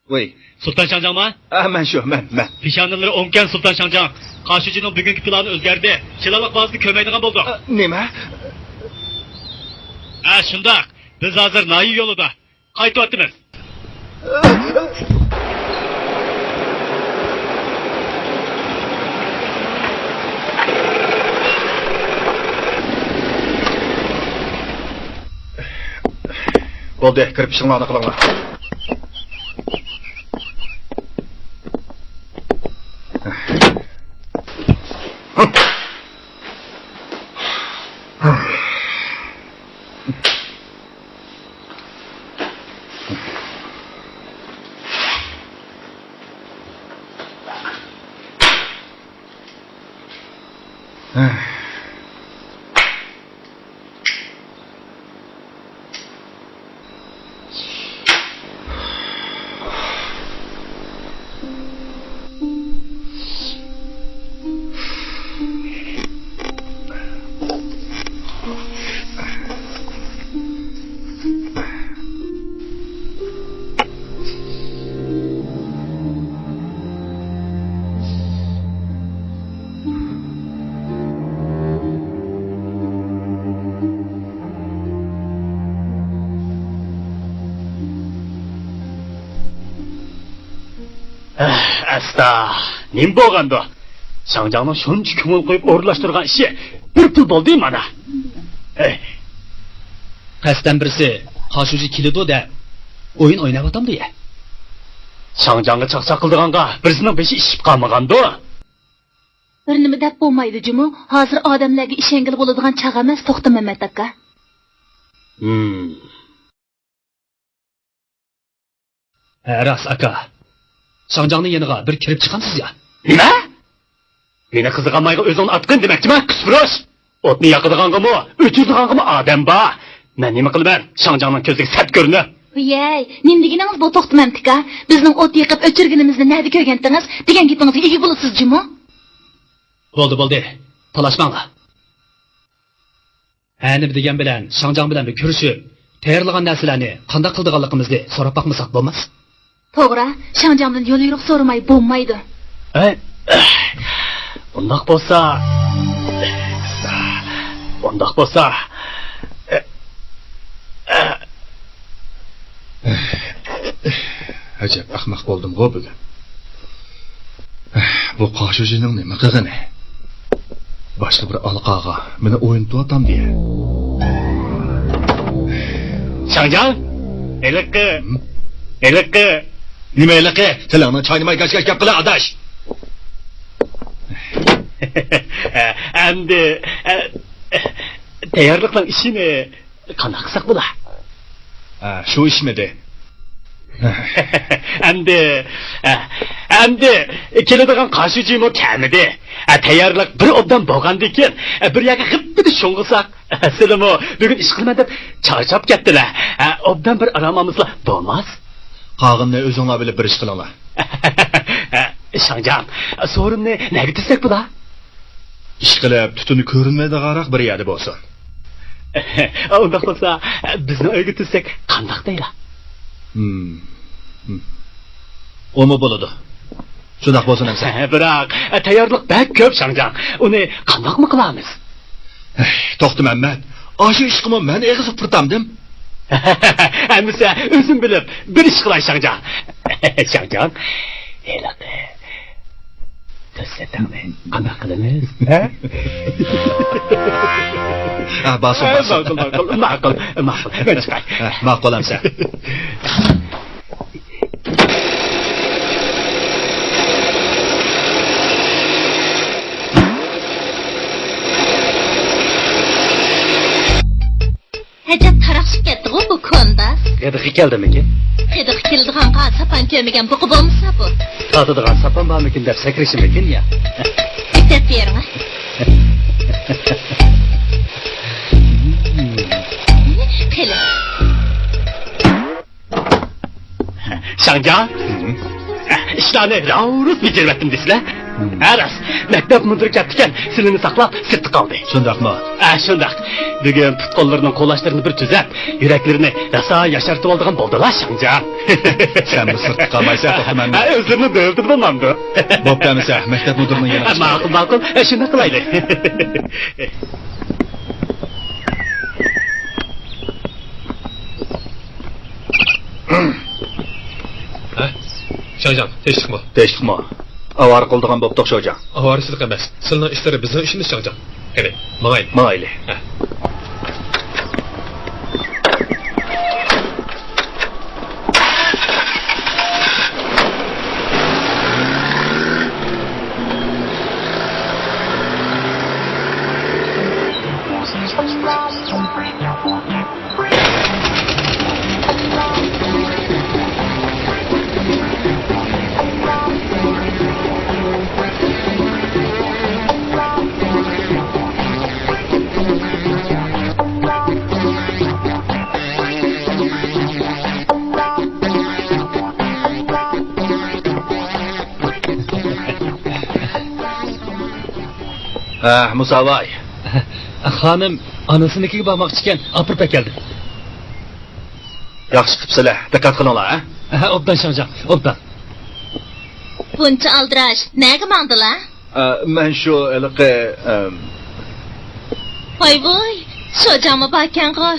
ۋەي. سۇلتان شاڭجاڭما؟ ئا، مەن شۇ، مەن، مەن. پېشانىلىرى ئوڭكەن سۇلتان شاڭجاڭ. قاشۇجىنىڭ بۈگۈنكى پىلانى ئۆزگەردى. چىلانلىق بازىنى كۆرمەيدىغان بولدۇق. ئا، نېمە؟ ھە، شۇنداق. بىز ھازىر ناھىيە يولىدا. قايتىۋاتىمىز. بولدى، كىرىپ ئىشىڭلارنى قىلىڭلار. ئەستا، نېمە بولغاندۇ؟ شاڭجاڭنىڭ شۇنچە كۆڭۈل قويۇپ ئورۇنلاشتۇرغان ئىشى بىر پۇل بولدى مانا. ئەي. قەستەن بىرسى قاشۇجى كېلىدۇ دەپ ئويۇن ئويناۋاتامدۇ يە؟ شاڭجاڭغا چاقچاق قىلىدىغانغا بىرسىنىڭ بېشى ئىششىپ قالمىغاندۇ؟ بىر نېمە دەپ بولمايدۇ جۇمۇ، ھازىر ئادەملەرگە ئىشەنگىلى بولىدىغان چاغ ئەمەس، توختى مەمەت ئاكا. ھىم. ھە، راست، ئاكا. شاڭجاڭنىڭ يېنىغا بىر كىرىپ چىقامسىز يا؟ نېمە؟ مېنى قىزىقالمايغا ئۆزۈڭنى ئاتقىن دېمەكچىمەن، كۈسپۇرۇش! ئوتنى ياقىدىغانغىمۇ، ئۆچۈرىدىغانغىمۇ ئادەم بار. مەن نېمە قىلىمەن؟ شاڭجاڭنىڭ كۆزىگە سەت كۆرۈنۈپ. ھۈيەي، نېمە دېگىنىڭىز بۇ، توختى مەمتىكا؟ بىزنىڭ ئوت يېقىپ ئۆچۈرگىنىمىزنى نەدە كۆرگەنتىڭىز؟ دېگەن گېپىڭىزگە ئىگە بولىسىز جۇمۇ. بولدى، بولدى. تالاشماڭلار. ھە، نېمە دېگەن بىلەن شاڭجاڭ بىلەن بىر كۆرۈشۈپ، تەييارلىغان نەرسىلەرنى قانداق قىلىدىغانلىقىمىزنى سوراپ باقمىساق بولماس؟ توغرا، شاڭجاڭدىن يوليورۇق سورىماي بولمايدۇ. ئەي، ئۇنداق بولسا، ئۇنداق بولسا، ئەجەب ئەخمەق بولدۇمغۇ بۈگۈن. بۇ قاشۇجىنىڭ نېمە قىلغىنى؟ باشقا بىر ئالىقاغا مېنى ئوينىتىۋاتامدۇ يە؟ شاڭجاڭ! ھېلىقى! ھېلىقى! نېمە ھېلىقى؟ تىلىڭنى چاينىماي گاش-گاش گەپ قىل، ئاداش! ئەمدى، ئە، تەييارلىقنىڭ ئىشىنى قانداق قىلساق بولا؟ ھە، شۇ ئىشمىدى؟ ئەمدى، ئە، ئەمدى كېلىدىغان قاشۇجىمۇ كەلمىدى. ئە، تەييارلىق بىر ئوبدان بولغاندىن كېيىن، ئە، بىر يەرگە غىپپىدە شۇڭغۇساق. سىلىمۇ بۈگۈن ئىش قىلىمەن دەپ چارچاپ كەتتىلە. ئە، ئوبدان بىر ئارام ئالمىسىلا بولماس. قالغىنىنى ئۆزۈڭلار بىلىپ بىر ئىش قىلىڭلار. ئە، شاڭجاڭ، سورۇننى نەگە تىزسەك بولا؟ ئىشقىلىپ، تۈتۈنى كۆرۈنمەيدىغانراق بىر يەردە بولسۇن. ئۇنداق بولسا، بىزنىڭ ئۆيگە تىزسەك قانداق دەيلا؟ ھىم. ھىم. ئۇمۇ بولىدۇ. شۇنداق بولسۇن ئەمسە. بىراق، تەييارلىق بەك كۆپ، شاڭجاڭ. ئۇنى قانداقمۇ قىلارمىز؟ ھەي، توختى مەمەت، ئاشۇ ئىشقىمۇ مەن ئېغىز ئۇپرىتامدىم؟ ئەمىسە ئۆزۈم بىلىپ بىر ئىش قىلاي، شاڭجاڭ. شاڭجاڭ، ھېلىقى كۆرسەتتىڭمۇ؟ قانداق قىلىمىز؟ ھە؟ ھە، بارسۇن، ھە، بارسۇن. ماقۇل، ماقۇل، ماقۇل. مەن چىقاي. ھە، ماقۇل ئەمسە. ئەجەب تاراقشىپ كەتتىغۇ بۇ كونداس. غىدىقى كەلدىمىكىن؟ غىدىقى كېلىدىغانغا ساپان كۆرمىگەن بۇقا بولمىسا بۇ. تارتىدىغان ساپان بارمىكىن دەپ سەكرىشىمىكىن يا؟ ئۆتەپ بېرىڭە. قېنى. شاڭجاڭ، ئىشلارنى راۋرۇس بېجىرىۋەتتىم دېسىلە. ھە، راست، مەكتەپ مۇدىرى كەپتىكەن، سىلىنى ساقلاپ سىرتتا قالدى. شۇنداقمۇ؟ ھە، شۇنداق. بۈگۈن پۇت-قوللىرىنىڭ قولاشلىرىنى بىر تۈزەپ، يۈرەكلىرىنى راسا ياشارتىۋالىدىغان بولدىلا، شاڭجاڭ. سەنمۇ سىرتتا قالمايسەن، توختى مەمەت. ھە، ئۆزلىرىنىڭ نۆۋىتىدە بولمامدۇ؟ بوپتۇ ئەمىسە، مەكتەپ مۇدىرىنىڭ يېنىغا چىقىپ. ماقۇل، ماقۇل. ھە، شۇنداق قىلايلى. ھە؟ شاڭجاڭ، تىنچلىقمۇ؟ تىنچلىقمۇ؟ ئاۋارە قىلىدىغان بوپتۇق، شوجاڭ. ئاۋارىچىلىك ئەمەس. سىلىنىڭ ئىشلىرى بىزنىڭ ئىشىمىز، شاڭجاڭ. قېنى، ماڭايلى. ماڭايلى. ھە. ھە، مۇساۋاي. خانىم ئانىسىنىڭكىگە بارماقچىكەن، ئاپىرىپ ئەكەلدىم. ياخشى قىپسىلە، دىققەت قىلىڭلار، ھە؟ ھە، ئوبدان شاڭجاڭ، ئوبدان. بۇنچە ئالدىراش نەگە ماڭدىلا؟ ئە، مەن شۇ ھېلىقى، ئەم، ۋاي ۋاي، شوجاڭمۇ باركەنغۇ.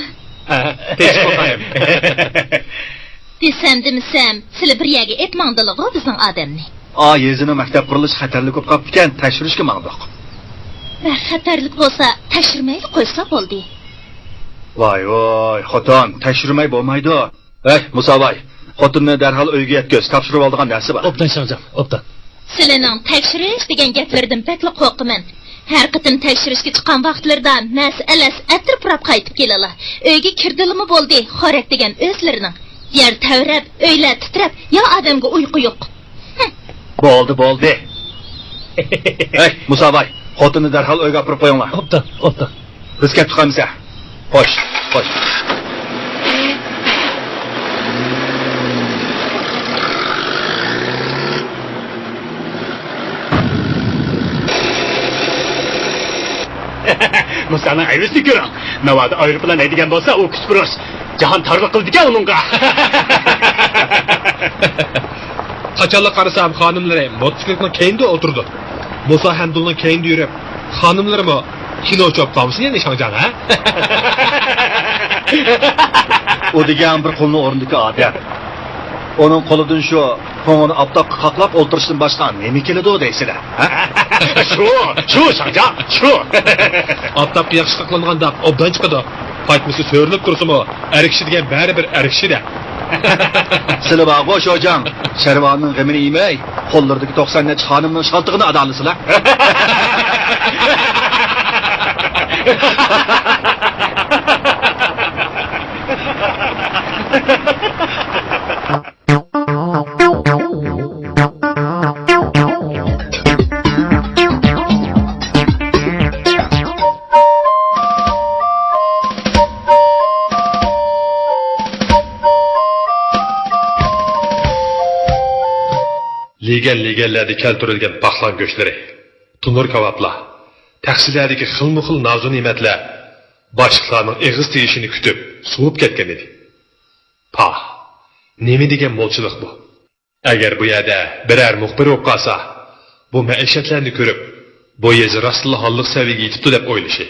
ھە، تىنچلىقمۇ خانىم؟ دېسەم دېمىسەم، سىلى بىر يەرگە ئېلىپ ماڭدىلىغۇ بىزنىڭ ئادەمنى. ئا، يېزىنىڭ مەكتەپ قۇرۇلۇشى خەتەرلىك بولۇپ قاپتىكەن، تەكشۈرۈشكە ماڭدۇق. بەك خەتەرلىك بولسا، تەكشۈرمەيلا قويسا بولدى. ۋاي ۋاي، خوتۇن، تەكشۈرمەي بولمايدۇ. ھەي، مۇساباي، خوتۇننى دەرھال ئۆيگە يەتكۈز، تاپشۇرۇۋالىدىغان نەرسە بار. ئوبدان شاڭجاڭ، ئوبدان. سىلىنىڭ تەكشۈرۈش دېگەن گەپلىرىدىن بەكلا قورقىمەن. ھەر قېتىم تەكشۈرۈشكە چىققان ۋاقىتلىرىدا مەسئەلەس ئەتىرىپ پۇراپ قايتىپ كېلىلا. ئۆيگە كىردىلىمۇ بولدى، خورەك دېگەن ئۆزلىرىنىڭ. يەر تەۋرەپ، ئۆيلەر تىترەپ، يا ئادەمگە ئۇيقۇ يوق. ھىم. بولدى، بولدى. ھەي، مۇساباي، خوتۇننى دەرھال ئۆيگە ئاپىرىپ قويۇڭلار. ئوبدان، ئوبدان. بىز كەتتۇق ئەمىسە. خوش، خوش. مۇسانىڭ ئەيۋىسىنى كۆرۈڭ. ناۋادا ئايروپىلان ھەيدىگەن بولسا، ئۇ كۈچپۇرۇش. جاھان تارلىق قىلىدىكەن ئۇنىڭغا. قاچانلا قارىسام، خانىملىرى موتوسىكلىتنىڭ كەينىدە ئولتۇرىدۇ. مۇسا ھەمدۇلنىڭ كەينىدە يۈرۈپ، خانىملىرىمۇ كىنوچى بولۇپ قالمىسۇن يەنە شاڭجاڭ، ھە؟ ئۇ دېگەن بىر قۇلنىڭ ئورنىدىكى ئادەم. ئۇنىڭ قولىدىن شۇ قوڭۇرنى ئاپتاپقا قاقلاپ ئولتۇرۇشتىن باشقا نېمە كېلىدۇ دەيسىلەر، ھە؟ شۇ، شۇ، شاڭجاڭ، شۇ. ئاپتاپقا ياخشى قاقلانغاندا ئوبدان چىقىدۇ. قايتمىسا سۆرىلىپ تۇرسىمۇ، ئەر كىشى دېگەن بەرىبىر ئەر كىشىدە. سىلى بارغۇ، شوجاڭ، شەرۋانىڭ غېمىنى يېمەي، قوللىرىدىكى توقسان نەچچە خانىمنىڭ شالتىقىنى ئادالىسىلا. لېگەن-لېگەنلەردە كەلتۈرۈلگەن باقلان گۆشلىرى، تونۇر كاۋاپلار، تەخسىلەردىكى خىلمۇ خىل نازۇنېمەتلەر باشلىقلارنىڭ ئېغىز تېگىشىنى كۈتۈپ، سوۋۇپ كەتكەن ئىدى. پاھ، نېمە دېگەن مولچىلىق بۇ! ئەگەر بۇ يەردە بىرەر مۇخبىر بولۇپ قالسا، بۇ مەئىشەتلەرنى كۆرۈپ، بۇ يېزا راستلا ھاللىق سەۋىيەگە يېتىپتۇ دەپ ئويلىشى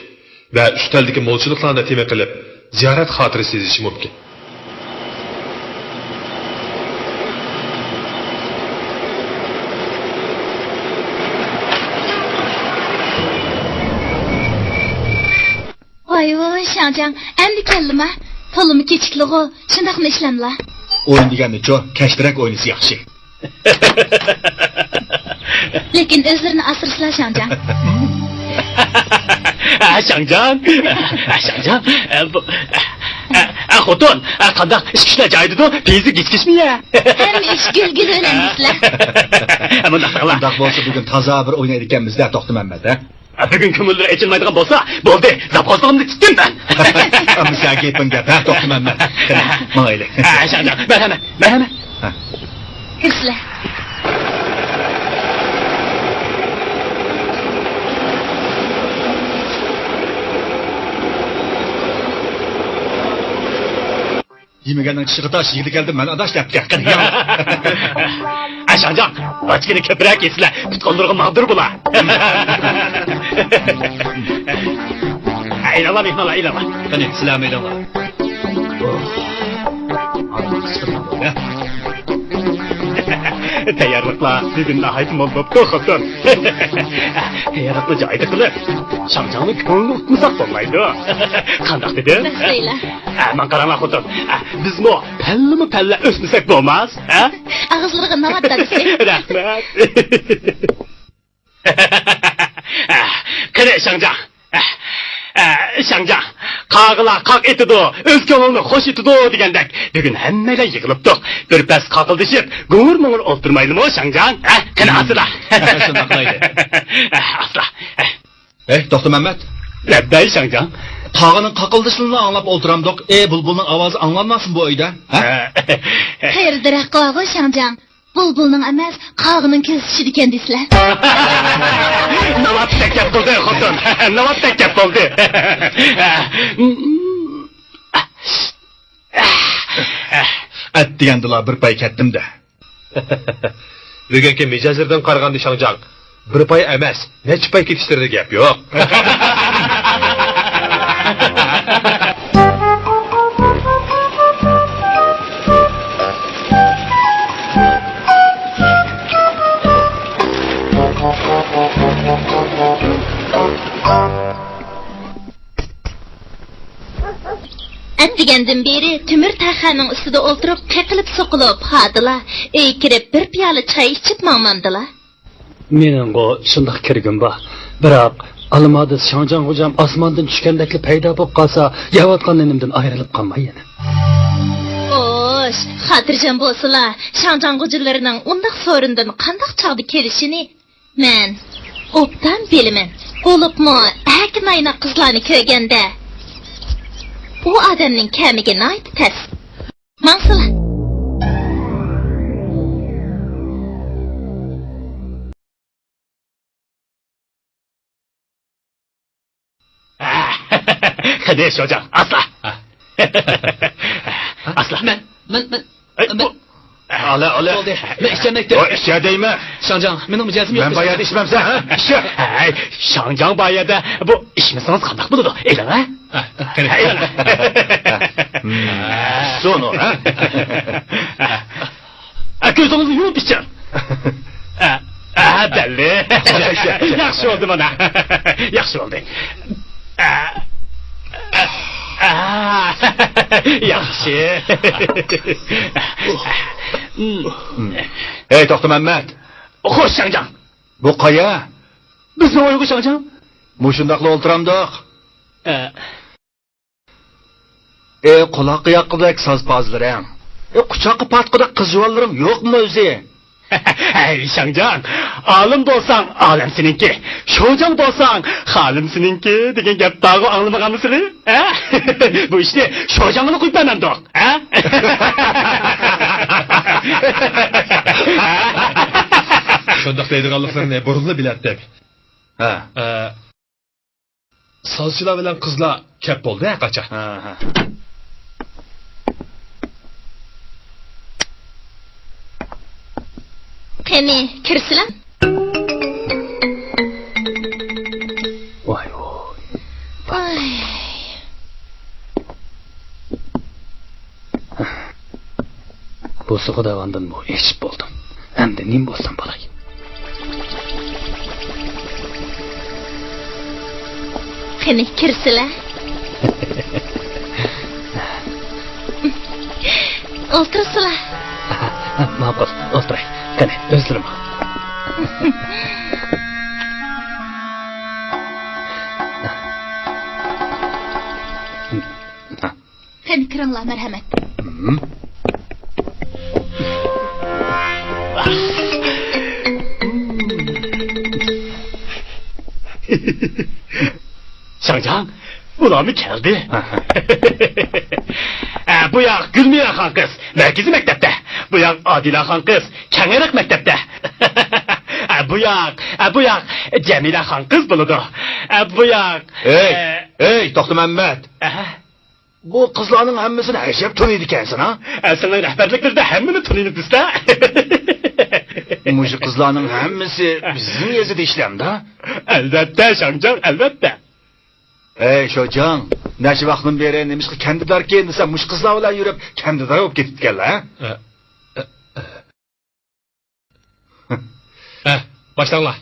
ۋە ئۈستەلدىكى مولچىلىقلارنى تېما قىلىپ، زىيارەت خاتىرىسى يېزىشى مۇمكىن. ۋاي ۋاي، شاڭجاڭ، ئەمدى كەلدىما؟ تولىمۇ كېچىكتىغۇ، شۇنداقمۇ ئىشلەملا؟ ئويۇن دېگەننىچۇ، كەچتىرەك ئوينىسا ياخشى. لېكىن ئۆزلىرىنى ئاسرىسىلا، شاڭجاڭ. ھە، شاڭجاڭ. ھە، شاڭجاڭ. ئە، بۇ، ئە، ئە، خوتۇن، ئە، قانداق ئىش-كۈچلەر جايىدىدۇ؟ پېيىزى گىچ-گىچمۇ يە؟ ھەممە ئىش گۈل-گۈل بىلەن دېسىلە. ئە، مۇنداق قىلىڭلار. ئۇنداق بولسا بۈگۈن تازا بىر ئوينايدىكەنمىز-دە، توختىمەممەت، ھە؟ بۈگۈن كۆڭۈللىرى ئېچىلمايدىغان بولسا، بولدى، زاپاسلىقىمنى تىكتىم مەن. ئەمما سەن گېپىڭ گەپ، ھە، توختىمامەن. قېنى، ماڭايلى. ھە، شاڭجاڭ، مەرھەمەت، مەرھەمەت. ھە. كىرسىلە. يېمىگەننىڭ چىشىغا تاش، يېگىلى كەلدىم مەن ئاداش دەپتىكەن. قېنى، يەڭ. ئە، شاڭجاڭ، لاچكىنى كۆپرەك يېسىلە، پۇت-قوللىرىغا ماغدۇر بولا. ئەيلەڭلار، مېھمانلار، ئەيلەڭلار. قېنى، سىلەرمۇ ئەيلەڭلار. تەييارلىقلار بۈگۈن ناھايىتى مول بوپتۇ، خوتۇن. تەييارلىقنى جايىدا قىلىپ، شاڭجاڭنىڭ كۆڭلىنى ئۇتمىساق بولمايدۇ. قانداق دېدىم؟ بەس دەيلە. ئە، ماڭا قاراڭلار، خوتۇن. ئە، بىزمۇ پەللىمۇ پەللە ئۆسمىسەك بولماس، ھە؟ ئاغزىلىرىغا ناۋات دادىسى. رەھمەت. ئە، قېنى، شاڭجاڭ. ئە، ئە، شاڭجاڭ. قاغىلار قاق ئېتىدۇ، ئۆز كۆڭلىنى خوش ئېتىدۇ دېگەندەك، بۈگۈن ھەممەيلەن يىغىلىپتۇق. بىر پەس قاقىلدىشىپ، گۇڭۇر-مۇڭۇر ئولتۇرمايلىمۇ، شاڭجاڭ؟ ھە؟ قېنى، ئاسىلا. شۇنداق قىلايلى. ئە، ئاسىلا. ئە. ئەي، توختى مەمەت. لەببەي، شاڭجاڭ. قاغىنىڭ قاقىلدىشىنىلا ئاڭلاپ ئولتۇرامدۇق. ئەي، بۇلبۇلنىڭ ئاۋازى ئاڭلانماسمۇ بۇ ئۆيدە؟ ھە؟ خېرىدىراق قىلغۇ، شاڭجاڭ. بۇلبۇلنىڭ ئەمەس، قاغىنىڭ كۆزى چۈشىدىكەن دېسىلە. ناۋاتتەك گەپ قىلدى، خوتۇن. ناۋاتتەك گەپ قىلدى. ئەتىگەندىلا بىر پاي كەتتىم-دە. بۈگۈنكى مىجەزلىرىدىن قارىغاندا، شاڭجاڭ، بىر پاي ئەمەس، نەچچە پاي كېتىشلىرىدە گەپ يوق. ئەتىگەندىن بېرى تۆمۈر تەخەنىڭ ئۈستىدە ئولتۇرۇپ، قېقىلىپ سوقۇلۇپ، ھادىلا ئۆيگە كىرىپ بىر پىيالە چاي ئىچىپ ماڭمامدىلا. مېنىڭغۇ شۇنداق كىرگۈم بار. بىراق، ئالىمادىس شاڭجاڭ غوجام ئاسماندىن چۈشكەندەكلا پەيدا بولۇپ قالسا، يەۋاتقان نېنىمدىن ئايرىلىپ قالماي يەنە. خوش، خاتىرجەم بولسىلا، شاڭجاڭ غوجىلىرىنىڭ ئۇنداق سورۇندىن قانداق چاغدا كېلىشىنى مەن ئوبدان بىلىمەن. بولۇپمۇ ئەركىن ئاينا قىزلارنى كۆرگەندە، ئۇ ئادەمنىڭ كەمىگى ناھايىتى تەس. ماڭسىلا. قېنى، شوجاڭ، ئاسلا. ئاسلا. مەن، مەن، مەن، ئەي، مەن. بۇ. ئالە، ئالە. بولدى. مەن ئىچەلمەيتتىم. ئو، ئىچە دەيمەن. شاڭجاڭ، مېنىڭ مىجەزىم يوق. مەن بايادا ئىچمەمسەن، ھە؟ ئىچە. ھەي، شاڭجاڭ بايادا بۇ ئىچمىسىڭىز قانداق بولىدۇ؟ ئېلىڭ، ھە؟ ھە، قېنى. ئېلىڭ. سۇنۇ، ھە؟ ئە، كۆزىڭىزنى يۇمۇپ ئىچىڭ. ئە، ئە، بەللى. ياخشى بولدى مانا. ياخشى بولدى. ئە، ئە، ئە، ياخشى. ھەي، توختى مەمەت. خوش، شاڭجاڭ. بۇ قايا؟ بىزنىڭ ئۆيغۇ، شاڭجاڭ. مۇشۇنداقلا ئولتۇرامدۇق؟ ئە. ئى، قۇلاققا ياققۇدەك ساز-پازلىرىڭ. ئى، قۇچاققا پاتقۇدەك قىز جۇۋانلىرىڭ يوقمۇ ئۆزى؟ ھەي، شاڭجاڭ، ئالىم بولساڭ، ئالەم سېنىڭكى، شوجاڭ بولساڭ، خالىم سېنىڭكى دېگەن گەپ بارغۇ، ئاڭلىمىغانمۇسىلى؟ ھە؟ بۇ ئىشنى شوجاڭغىلا قويۇپ بەرمەمدۇق، ھە؟ شۇنداق دەيدىغانلىقلىرىنى بۇرۇنلا بىلەتتۇق. ھە. ئە، سازچىلار بىلەن قىزلار كەپ بولدى ھە قاچا. ھە، ھە. قېنى، كىرسىلە. ۋاي، ۋاي. ۋاي. بوسۇغا دەۋاندىنمۇ ئېشىپ بولدۇم. ئەمدى نېمە بولسام بولاي؟ قېنى، كىرسىلە. ئولتۇرسىلا. ماقۇل، ئولتۇراي. قېنى، ئۆزلىرىم. قېنى، كىرىڭلار، مەرھەمەت. شاڭجاڭ، ئۇلارمۇ كەلدى. ئە، بۇ ياق گۈلمىرە خانقىز، مەركىزىي مەكتەپتە. بۇ ياق ئادىلە خانقىز، كەڭرەك مەكتەپتە. ئە، بۇ ياق، ئە، بۇ ياق جەمىلە خانقىز بولىدۇ. ئە، بۇ ياق، ئەي، ئە، ئەي، توختى مەمەت. ئەھە. بۇ قىزلارنىڭ ھەممىسىنى ئەجەب تونۇيدىكەنسەن، ھە؟ ئە، سېنىڭ رەھبەرلىكلىرىدە ھەممىنى تونۇيمىز بىزدە. مۇشۇ قىزلارنىڭ ھەممىسى بىزنىڭ يېزىدا ئىشلەمدۇ؟ ئەلۋەتتە، شاڭجاڭ، ئەلۋەتتە. ئەي، شوجاڭ، نەچچە ۋاقىتتىن بېرى نېمىشقا كەندىداركىن دېسەم، مۇشۇ قىزلار بىلەن يۈرۈپ، كەندىدار بولۇپ كېتىپتىكەنلەر، ھە؟ ئە، ئە، ئە. ھە، باشلاڭلار.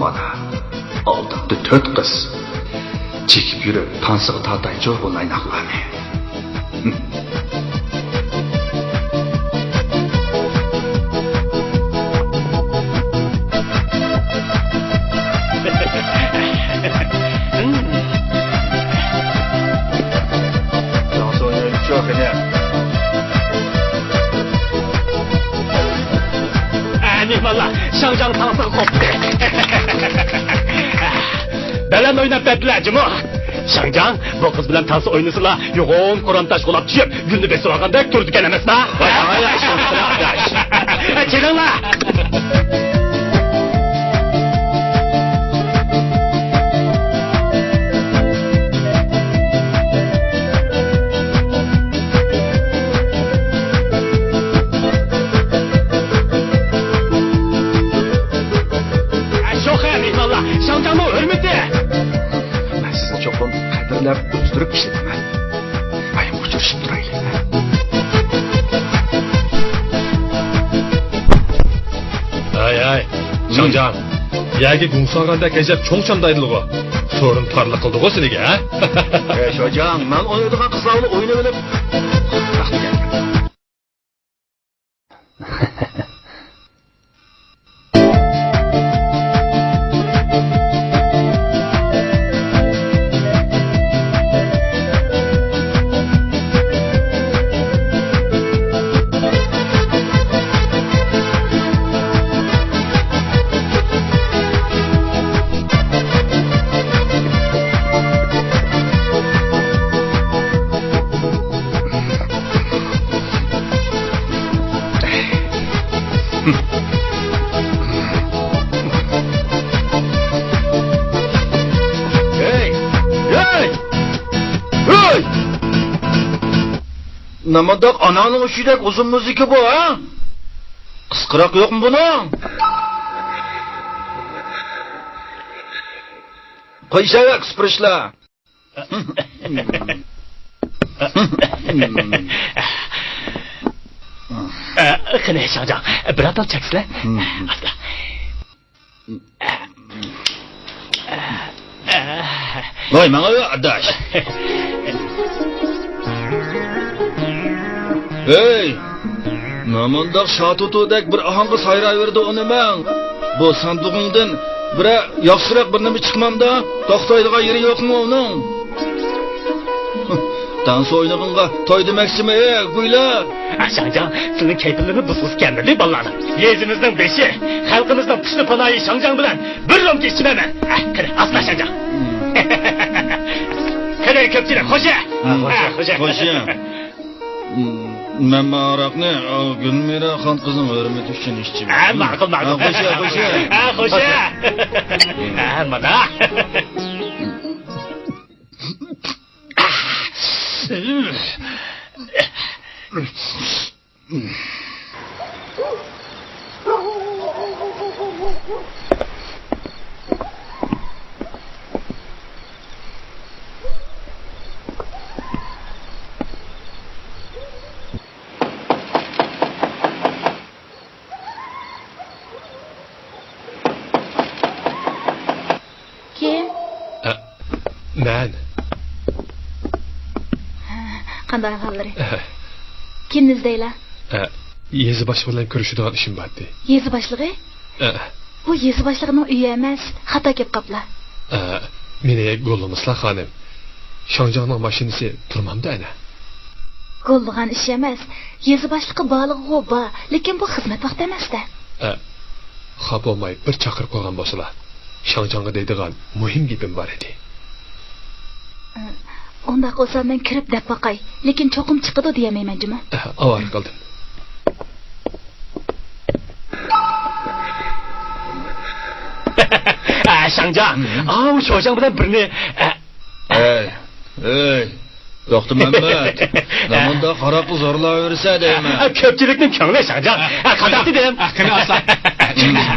مانا، ئالدىمدا تۆت قىز. چېكىپ يۈرۈپ، تانسىغا تارتايچۇ بۇ نايناقلارنى. ئە، مېھمانلار، شاڭجاڭ تانسىغا قوپتى. بەلەن ئويناپ بەردىلە جۇمۇ. شاڭجاڭ، بۇ قىز بىلەن تانسا ئوينىسىلا، يوغان قورام تاش غۇلاپ چۈشۈپ، گۈلنى بېسىۋالغاندەك تۇرىدىكەن ئەمەسما؟ ۋاي، ۋاي، ۋاي، شۇنداق، ئاداش. چېلىڭلار. كۆپ ئىشلىتىمەن. بايام ئۇچرىشىپ تۇرايلى. ھەي، ھەي، شاڭجاڭ. يەرگە گۇڭ سالغاندەك ئەجەب چوڭ چامدايدىلىغۇ. سورۇن تارلىق قىلدىغۇ سېنىگە، ھە؟ ئەي، شاڭجاڭ، مەن ئوينايدىغان قىزلار بىلەن ئوينىۋېلىپ. ھەي! ھەي! ھەي! نېمانداق ئاناڭنىڭ ئۈشىدەك ئۇزۇن مۇزىكا بۇ، ھە؟ قىسقىراق يوقمۇ بۇنىڭ؟ قويۇشەۋەر، قىسقىرىشلار. قېنى، شاڭجاڭ، بىر ئاتال چەكسىلە. ئاستا. ۋاي، ماڭا ئاداش. ھەي! نېمانداق شاتۇتۇدەك بىر ئاھاڭغا سايرايۋېرىدۇ ئۇ نېمەڭ؟ بۇ ساندۇقۇڭدىن بىرەر ياخشىراق بىر نېمە چىقمامدا؟ توختايدىغان يېرى يوقمۇ ئۇنىڭ؟ دانسا ئوينىغىنغا توي دېمەكچىمۇ، ئەي گۇيلا؟ شاڭجاڭ، سىزنىڭ كەيپىڭلارنى بۇزغۇسى كەلمىدى، بالىلارنىڭ. يېزىمىزنىڭ بېشى، خەلقىمىزنىڭ پىشنى پاناھى شاڭجاڭ بىلەن بىر رومكا ئىچىمەن مەن. قېنى، ئاستا شاڭجاڭ. قېنى، كۆپچىلىك، خوشە. خوشە. خوشە. مەن ماراقنى گۈلمىرە خان قىزنىڭ ھۆرمىتى ئۈچۈن ئىچىمەن. ھە، ماقۇل، ماقۇل. ھە، خوشە، خوشە. ھە، خوشە. ھە، مانا. كىم؟ ئە، مەن. قانداق ئەھۋاللىرى؟ ئە. كىمنى ئىزدەيلا؟ ئە، يېزا باشلىقى بىلەن كۆرۈشىدىغان ئىشىم بارتى. يېزا باشلىقى؟ ئە. بۇ يېزا باشلىقىنىڭ ئۆيى ئەمەس، خاتا كەپ قاپلا. ئە، مېنى گوللىمىسىلا، خانىم. شاڭجاڭنىڭ ماشىنىسى تۇرمامدۇ ئەنە؟ گوللىغان ئىش ئەمەس. يېزا باشلىقى بارلىقىغۇ بار، لېكىن بۇ خىزمەت ۋاقتى ئەمەس-دە. ئە، خاپا بولماي بىر چاقىرىپ قويغان بولسىلا. شاڭجاڭغا دەيدىغان مۇھىم گېپىم بار ئىدى. ئە، ئۇنداق بولسا مەن كىرىپ دەپ باقاي، لېكىن چوقۇم چىقىدۇ دېيەلمەيمەن جۇمۇ. ئە، ئاۋارە قىلدىم. ئە، شاڭجاڭ، ئاۋۇ شوجاڭ بىلەن بىرنى، ئە، ئەي، ئەي، توختا مەمەت، نېمانداق ھاراققا زورلاۋېرىسەن دەيمەن. ئە، كۆپچىلىكنىڭ كۆڭلى شاڭجاڭ. ئە، قانداق دېدىم؟ ئە، قېنى ئاستا.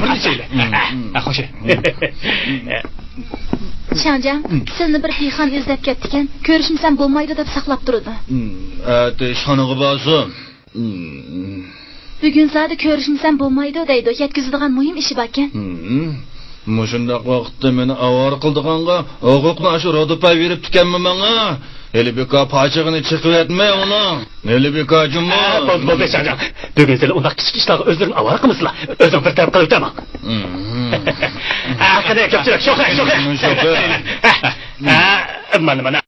بىرنى چەيلە. ئە، خوش. شاڭجاڭ، سىلىنى بىر دېھقان ئىزدەپ كەپتىكەن، كۆرۈشمىسەم بولمايدۇ دەپ ساقلاپ تۇرىدۇ. ئەتە ئىشخانىغا بارسۇن. بۈگۈن زادى كۆرۈشمىسەم بولمايدۇ دەيدۇ، يەتكۈزىدىغان مۇھىم ئىشى باركەن. مۇشۇنداق ۋاقىتتا مېنى ئاۋارە قىلىدىغانغا ھوقۇقنى ئاشۇ رودوپا بېرىپتىكەنمۇ ماڭا؟ ھېلى بىكار پاچىقىنى چېقىۋەتمەي ئۇنىڭ. ھېلى بىكار جۇمۇ. ئە، بولدى، بولدى، شاڭجاڭ. بۈگۈن سىلى ئۇنداق كىچىك ئىشلارغا ئۆزلىرىنى ئاۋارە قىلمىسىلا. ئۆزۈڭ بىر تەرەپ قىلىۋېتەمەن. ئە، قېنى، كۆپچىلىك، شوخە، شوخە. شوخە. ئە، مانا، مانا.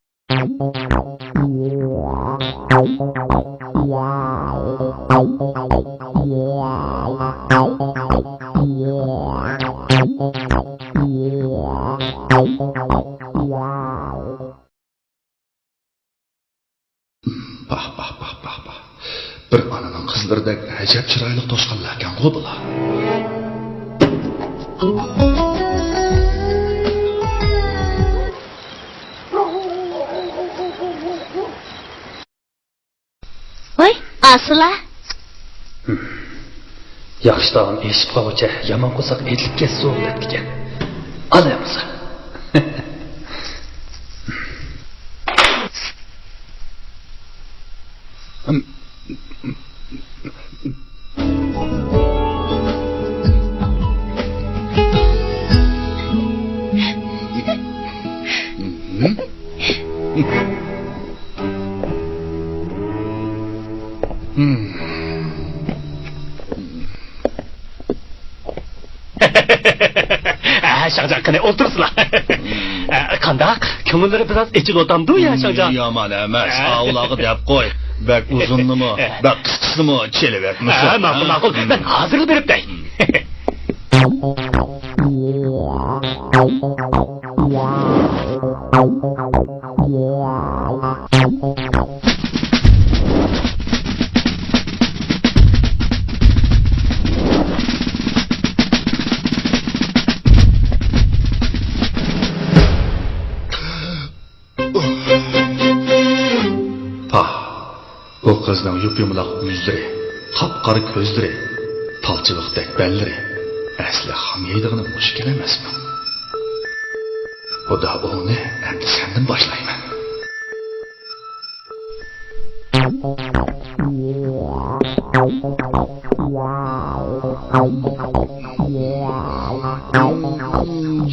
پاھ، پاھ، پاھ، پاھ، پاھ. بىر ئانىنىڭ قىزلىرىدەك ئەجەب چىرايلىق توشقانلاركەنغۇ بۇلار. ۋاي، ئاسىلا! ياخشى تائام ئېشىپ قالغۇچە يامان قورساق ئېتىلىپ كەتسۇن دەپتىكەن. ئالە بولسا. ھە، شاڭجاڭ، قېنى، ئولتۇرسىلا. ھە، قانداق؟ كۆڭۈللىرى بىراز ئېچىلىۋاتامدۇ يا، شاڭجاڭ؟ يامان ئەمەس. ھە. ئاۋۇلارغا دەپ قوي. بەك ئۇزۇننىمۇ، ھە، بەك قىسقىسىنىمۇ چېلىۋەتمىسۇن. ھە، ماقۇل، ماقۇل. مەن ھازىرلا بېرىپ بېرەي. پاھ، ئۇ قىزنىڭ يۇپيۇمىلاق يۈزلىرى، قاپقارا كۆزلىرى، پالچىلىقتەك بەللىرى، ئەسلى خام يەيدىغىنى مۇشۇ ئىكەن ئەمەسمۇ؟ خۇدا ئۇلنى ئەمدى سەندىن باشلايمەن.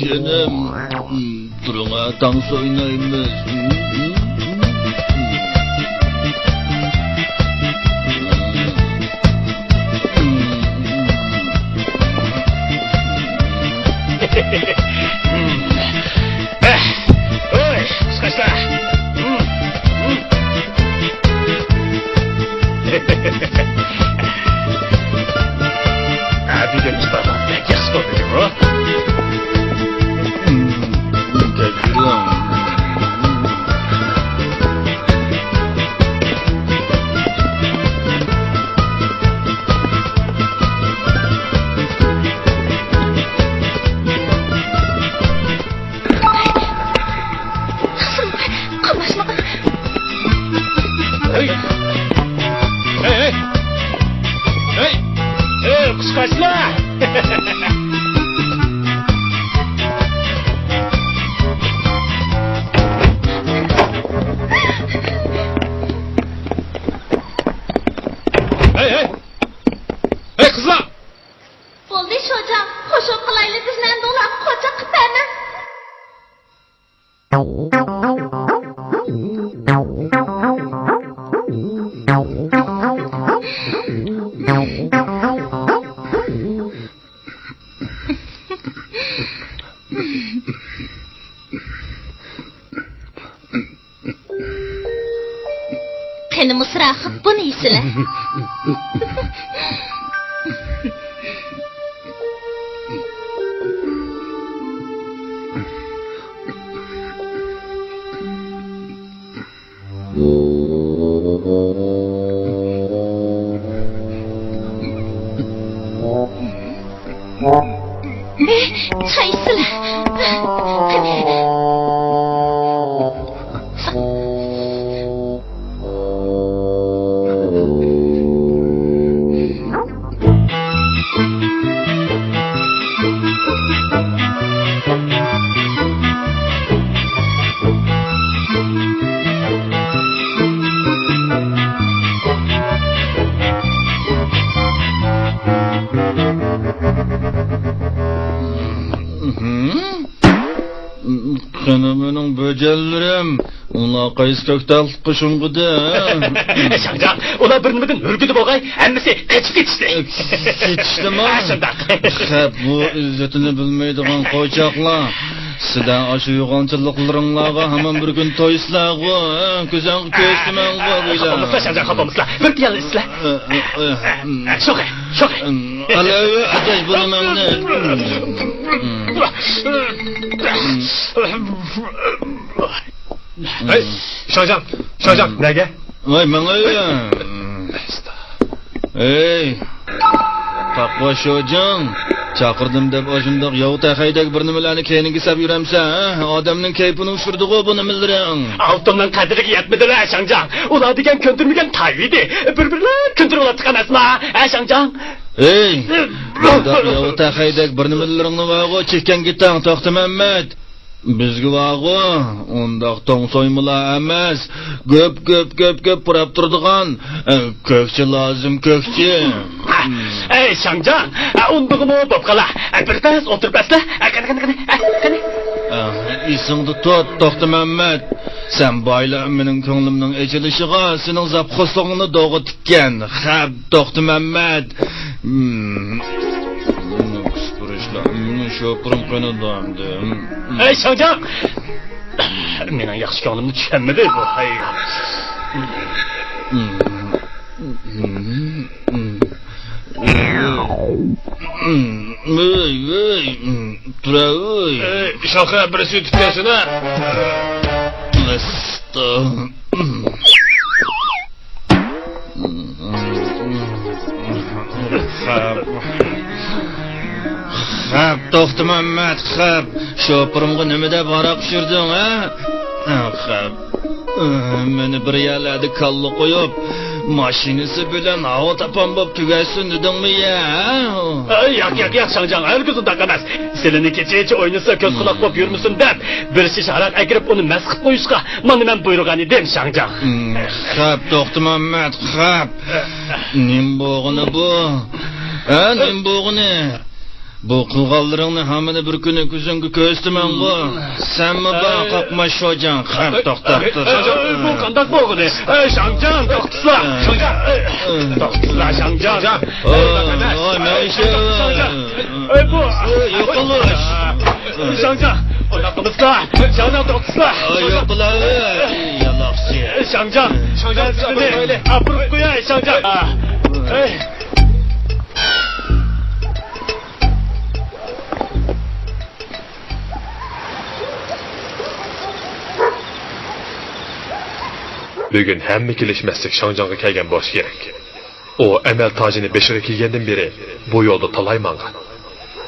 جېنىم، تۇرۇڭا، تانس ئوينايمىز. ھوي، قۇشقاچلار. ھە، بۈگۈن ئىپادىڭىز بەك ياخشى بولدى جۇمۇ. قىزىم، قاملاشمىغىن. ھەي! ھەي، ھەي! ھەي! ھەي، قۇشقاچلار! ھەي، ھەي! ھەي، قىزلار! بولدى، شوجاڭ، خۇشۇ قىلايلى، بىزنى ئەمدى ئۇلارغا قورچاق قىلىپ بەرمە. قېنى، مۇسراخىپ بۇنى يېسىلە. ئېھ، چاي ئىچسىلە. قېنى. قېنى مېنىڭ بۆجەنلىرىم؟ ئۇلار قايسى كۆكتاتلىققا شۇڭغۇدى؟ شاڭجاڭ، ئۇلار بىر نېمىدىن ھۈركىدى بولغاي، ھەممىسى قېچىپ كېتىشتى. كېتىشتىمۇ؟ ھە، شۇنداق. خەپ، بۇ ئىززىتىنى بىلمەيدىغان قوچاقلار. سىلەر ئاشۇ يوغانچىلىقلىرىڭلارغا ھامان بىر كۈن تويسىلەرغۇ، ھە؟ كۆزۈڭگە كۆرسىتىمەنغۇ، بىلە. خاپا بولمىسىلا، شاڭجاڭ، خاپا بولمىسىلا. بىر پىيالە ئىچسىلە. شوخەي، شوخەي. ئەلەۋى ئەتەش بۇنى مەڭنى. ھەي، شاڭجاڭ، شاڭجاڭ، نەگە؟ ۋاي، ماڭايلى. ھەي، تاقۋا شوجاڭ، چاقىردىم دەپ ئاشۇنداق ياۋا تەخەيدەك بىر نېمىلەرنى كەينىڭگە سەپ يۈرەمسەن، ھە؟ ئادەمنىڭ كەيپىنى ئۇچۇرىدىغۇ بۇ نېمىلىرىڭ. ئالتۇننىڭ قەدرىگە يەتمىدىلە، شاڭجاڭ. ئۇلار دېگەن كۆندۈرمىگەن تايۋىدى. بىر-بىرلەپ كۆندۈرۈۋاتقان ئەسلا، ھە، شاڭجاڭ؟ ھەي، بۇنداق ياۋا تەخەيدەك بىر نېمىلىرىڭنى بارغۇ، چېكەڭگە تەڭ، توختى مەمەت. بىزگە بارغۇ، ئۇنداق توڭ سويمىلار ئەمەس، گۆپ، گۆپ، گۆپ، گۆپ پۇراپ تۇرىدىغان، ئە، كۆكچى لازىم، كۆكچى. ئەي، شاڭجاڭ، ئە، ئۇندىغىمۇ بوپ قالا. ئە، بىر پەس ئولتۇرۇپ ئەسلە. ئە، قېنى، قېنى، قېنى، ئە، قېنى. ئە، ئېسىڭدە تۇت، توختى مەمەت. سەن بايىلا مېنىڭ كۆڭلۈمنىڭ ئېچىلىشىغا سېنىڭ زاپخوسلۇقۇڭنى دوغا تىككەن. خەپ، توختى مەمەت. ھىم. مېنىڭ قىسقۇرۇشلار، مېنىڭ شوپۇرۇم قېنىدۇ ئەمدى. ھەي، شاڭجاڭ! مېنىڭ ياخشى كۆڭلۈمنى چۈشەنمىدى بۇ، ھەي. ۋۆي، ۋۆي، تۇرە، ۋۆي. ئەي، شاخە، بىرسى ئۆتۈپ كەلسىنە. خەپ. خەپ، توختى مەمەت، خەپ. شوپۇرۇمغا نېمە دەپ ھاراق پىشۇردۇڭ، ھە؟ خەپ. مېنى بىر يەرلەردە كاللا قويۇپ، ماشىنىسى بىلەن ھاۋا تاپان بولۇپ تۈگەشسۇن دېدىڭمۇ يا؟ ئەي، ياق، ياق، ياق، شاڭجاڭ، ھەرگىز ئۇنداق ئەمەس. سىلىنى كېچىچە ئوينىسا كۆز قۇلاق بولۇپ يۈرمىسۇن دەپ، بىر شىشە ھاراق ئەكىرىپ ئۇنى مەست قىلىپ قويۇشقا مانا مەن بۇيرۇغان ئىدىم، شاڭجاڭ. خەپ، توختى مەمەت، خەپ. نېمە بولغىنى بۇ؟ ھە، نېمە بولغىنى؟ بۇ قىلغانلىرىڭنى ھەممىنى بىر كۈنى كۆزۈڭگە كۆرسىتىمەنغۇ. سەنمۇ بار، قاقماش شوجاڭ، خەپ، توختاپ تۇر. ئەي، بۇ قانداق بولغىنى؟ ئەي، شاڭجاڭ، توختىسىلا. شاڭجاڭ، ئەي، توختىسىلا، شاڭجاڭ. ئەي، ئەي، مەيشە. شاڭجاڭ. ئەي، بۇ. ئەي، يوقىلىش. شاڭجاڭ، ئۇنداق قىلمىسىلا. شاڭجاڭ، توختىسىلا. ئەي، يوقىلىش. يالاقچى. شاڭجاڭ، شاڭجاڭ، سىلىنى ئاپىرىپ قوياي، شاڭجاڭ. ئەي. بۈگۈن ھەممە كېلىشمەسلىك شاڭجاڭغا كەلگەن بولۇشى كېرەك. ئۇ ئەمەل تاجىنى بېشىغا كىيگەندىن بېرى بۇ يولدا تالاي ماڭغان.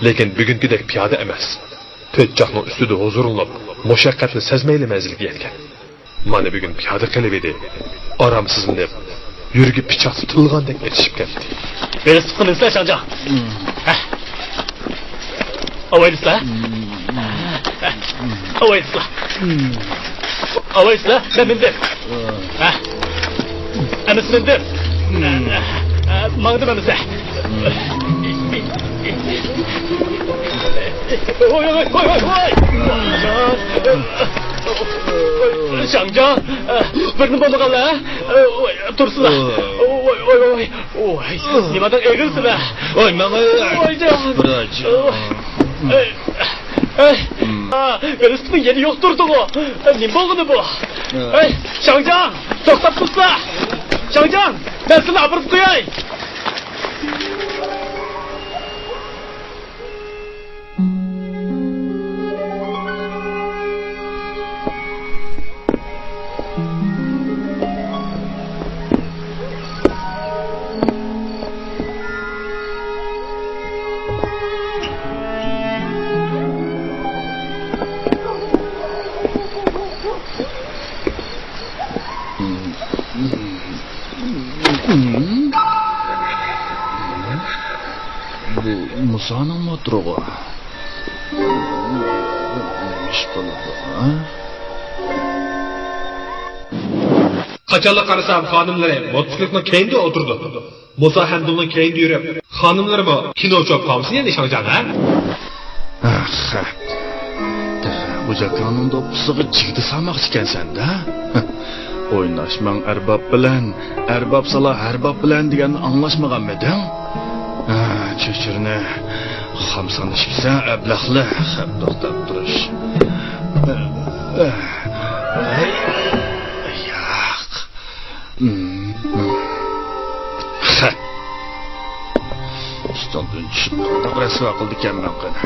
لېكىن بۈگۈنكىدەك پىيادە ئەمەس. تۆت چاقنىڭ ئۈستىدە ھۇزۇرلىنىپ، مۇشەققەتنى سەزمەيلا مەنزىلگە يەتكەن. مانا بۈگۈن پىيادە قېلىۋىدى. ئارامسىزلىنىپ، يۈرىكى پىچاقتا تىللىغاندەك ئېچىشىپ كەتتى. ۋېلىسىپىتقا مىنسىلە، شاڭجاڭ. ھە. ئاۋايلىسىلا. ئاۋايلىسىلا. ئاۋايلىسىلا. مەن مىندىم. ھە. ئەمىسە مىندىم. ماڭدىم ئەمىسە. ۋاي، ۋاي، ۋاي، ۋاي، ۋاي. شاڭجاڭ، بىرنېمە بولمىغانلا، ھە؟ ۋاي، تۇرسىلا. ۋاي، ۋاي، ۋاي. ۋاي، نېمانداق ئېغىرسىلا. ۋاي، ماڭا. ۋاي، جان. ئەي، ئەي، ۋېلىسىپىتنىڭ يېنى يوق تۇردىغۇ. نېمە بولغىنى بۇ؟ ئەي، شاڭجاڭ، توختاپ تۇرسىلا. شاڭجاڭ، مەن سىلىنى ئاپىرىپ قوياي. بۇ مۇسانىڭ موتورىغۇ. نېمە ئىش بولىدۇ، ھە؟ قاچانلا قارىسام، خانىملىرى موتوسىكلىتنىڭ كەينىدە ئولتۇرىدۇ. مۇسا ھەمدۇڭنىڭ كەينىدە يۈرۈپ، خانىملىرىمۇ كىنو چوپ قالمىسۇن يەنە شاڭجاڭ، ھە؟ ئاخ، خەپ. تېخى ئۇجاكاڭنىڭ دوپپىسىغا جىگدە سالماقچىكەنسەن-دە. ئويناشماڭ ئەرباب بىلەن، ئەرباب سالا ھەرباب بىلەن دېگەننى ئاڭلاشمىغانمىدىڭ؟ ھە، چۆچۈرىنى خام سانىشىپسەن، ئەبلەخلە. خەپ، توختاپ تۇرۇش. ياق. خەپ. ئۈستەلدىن چۈشۈپ قانداق رەسۋا قىلدىكەنمەن قېنى.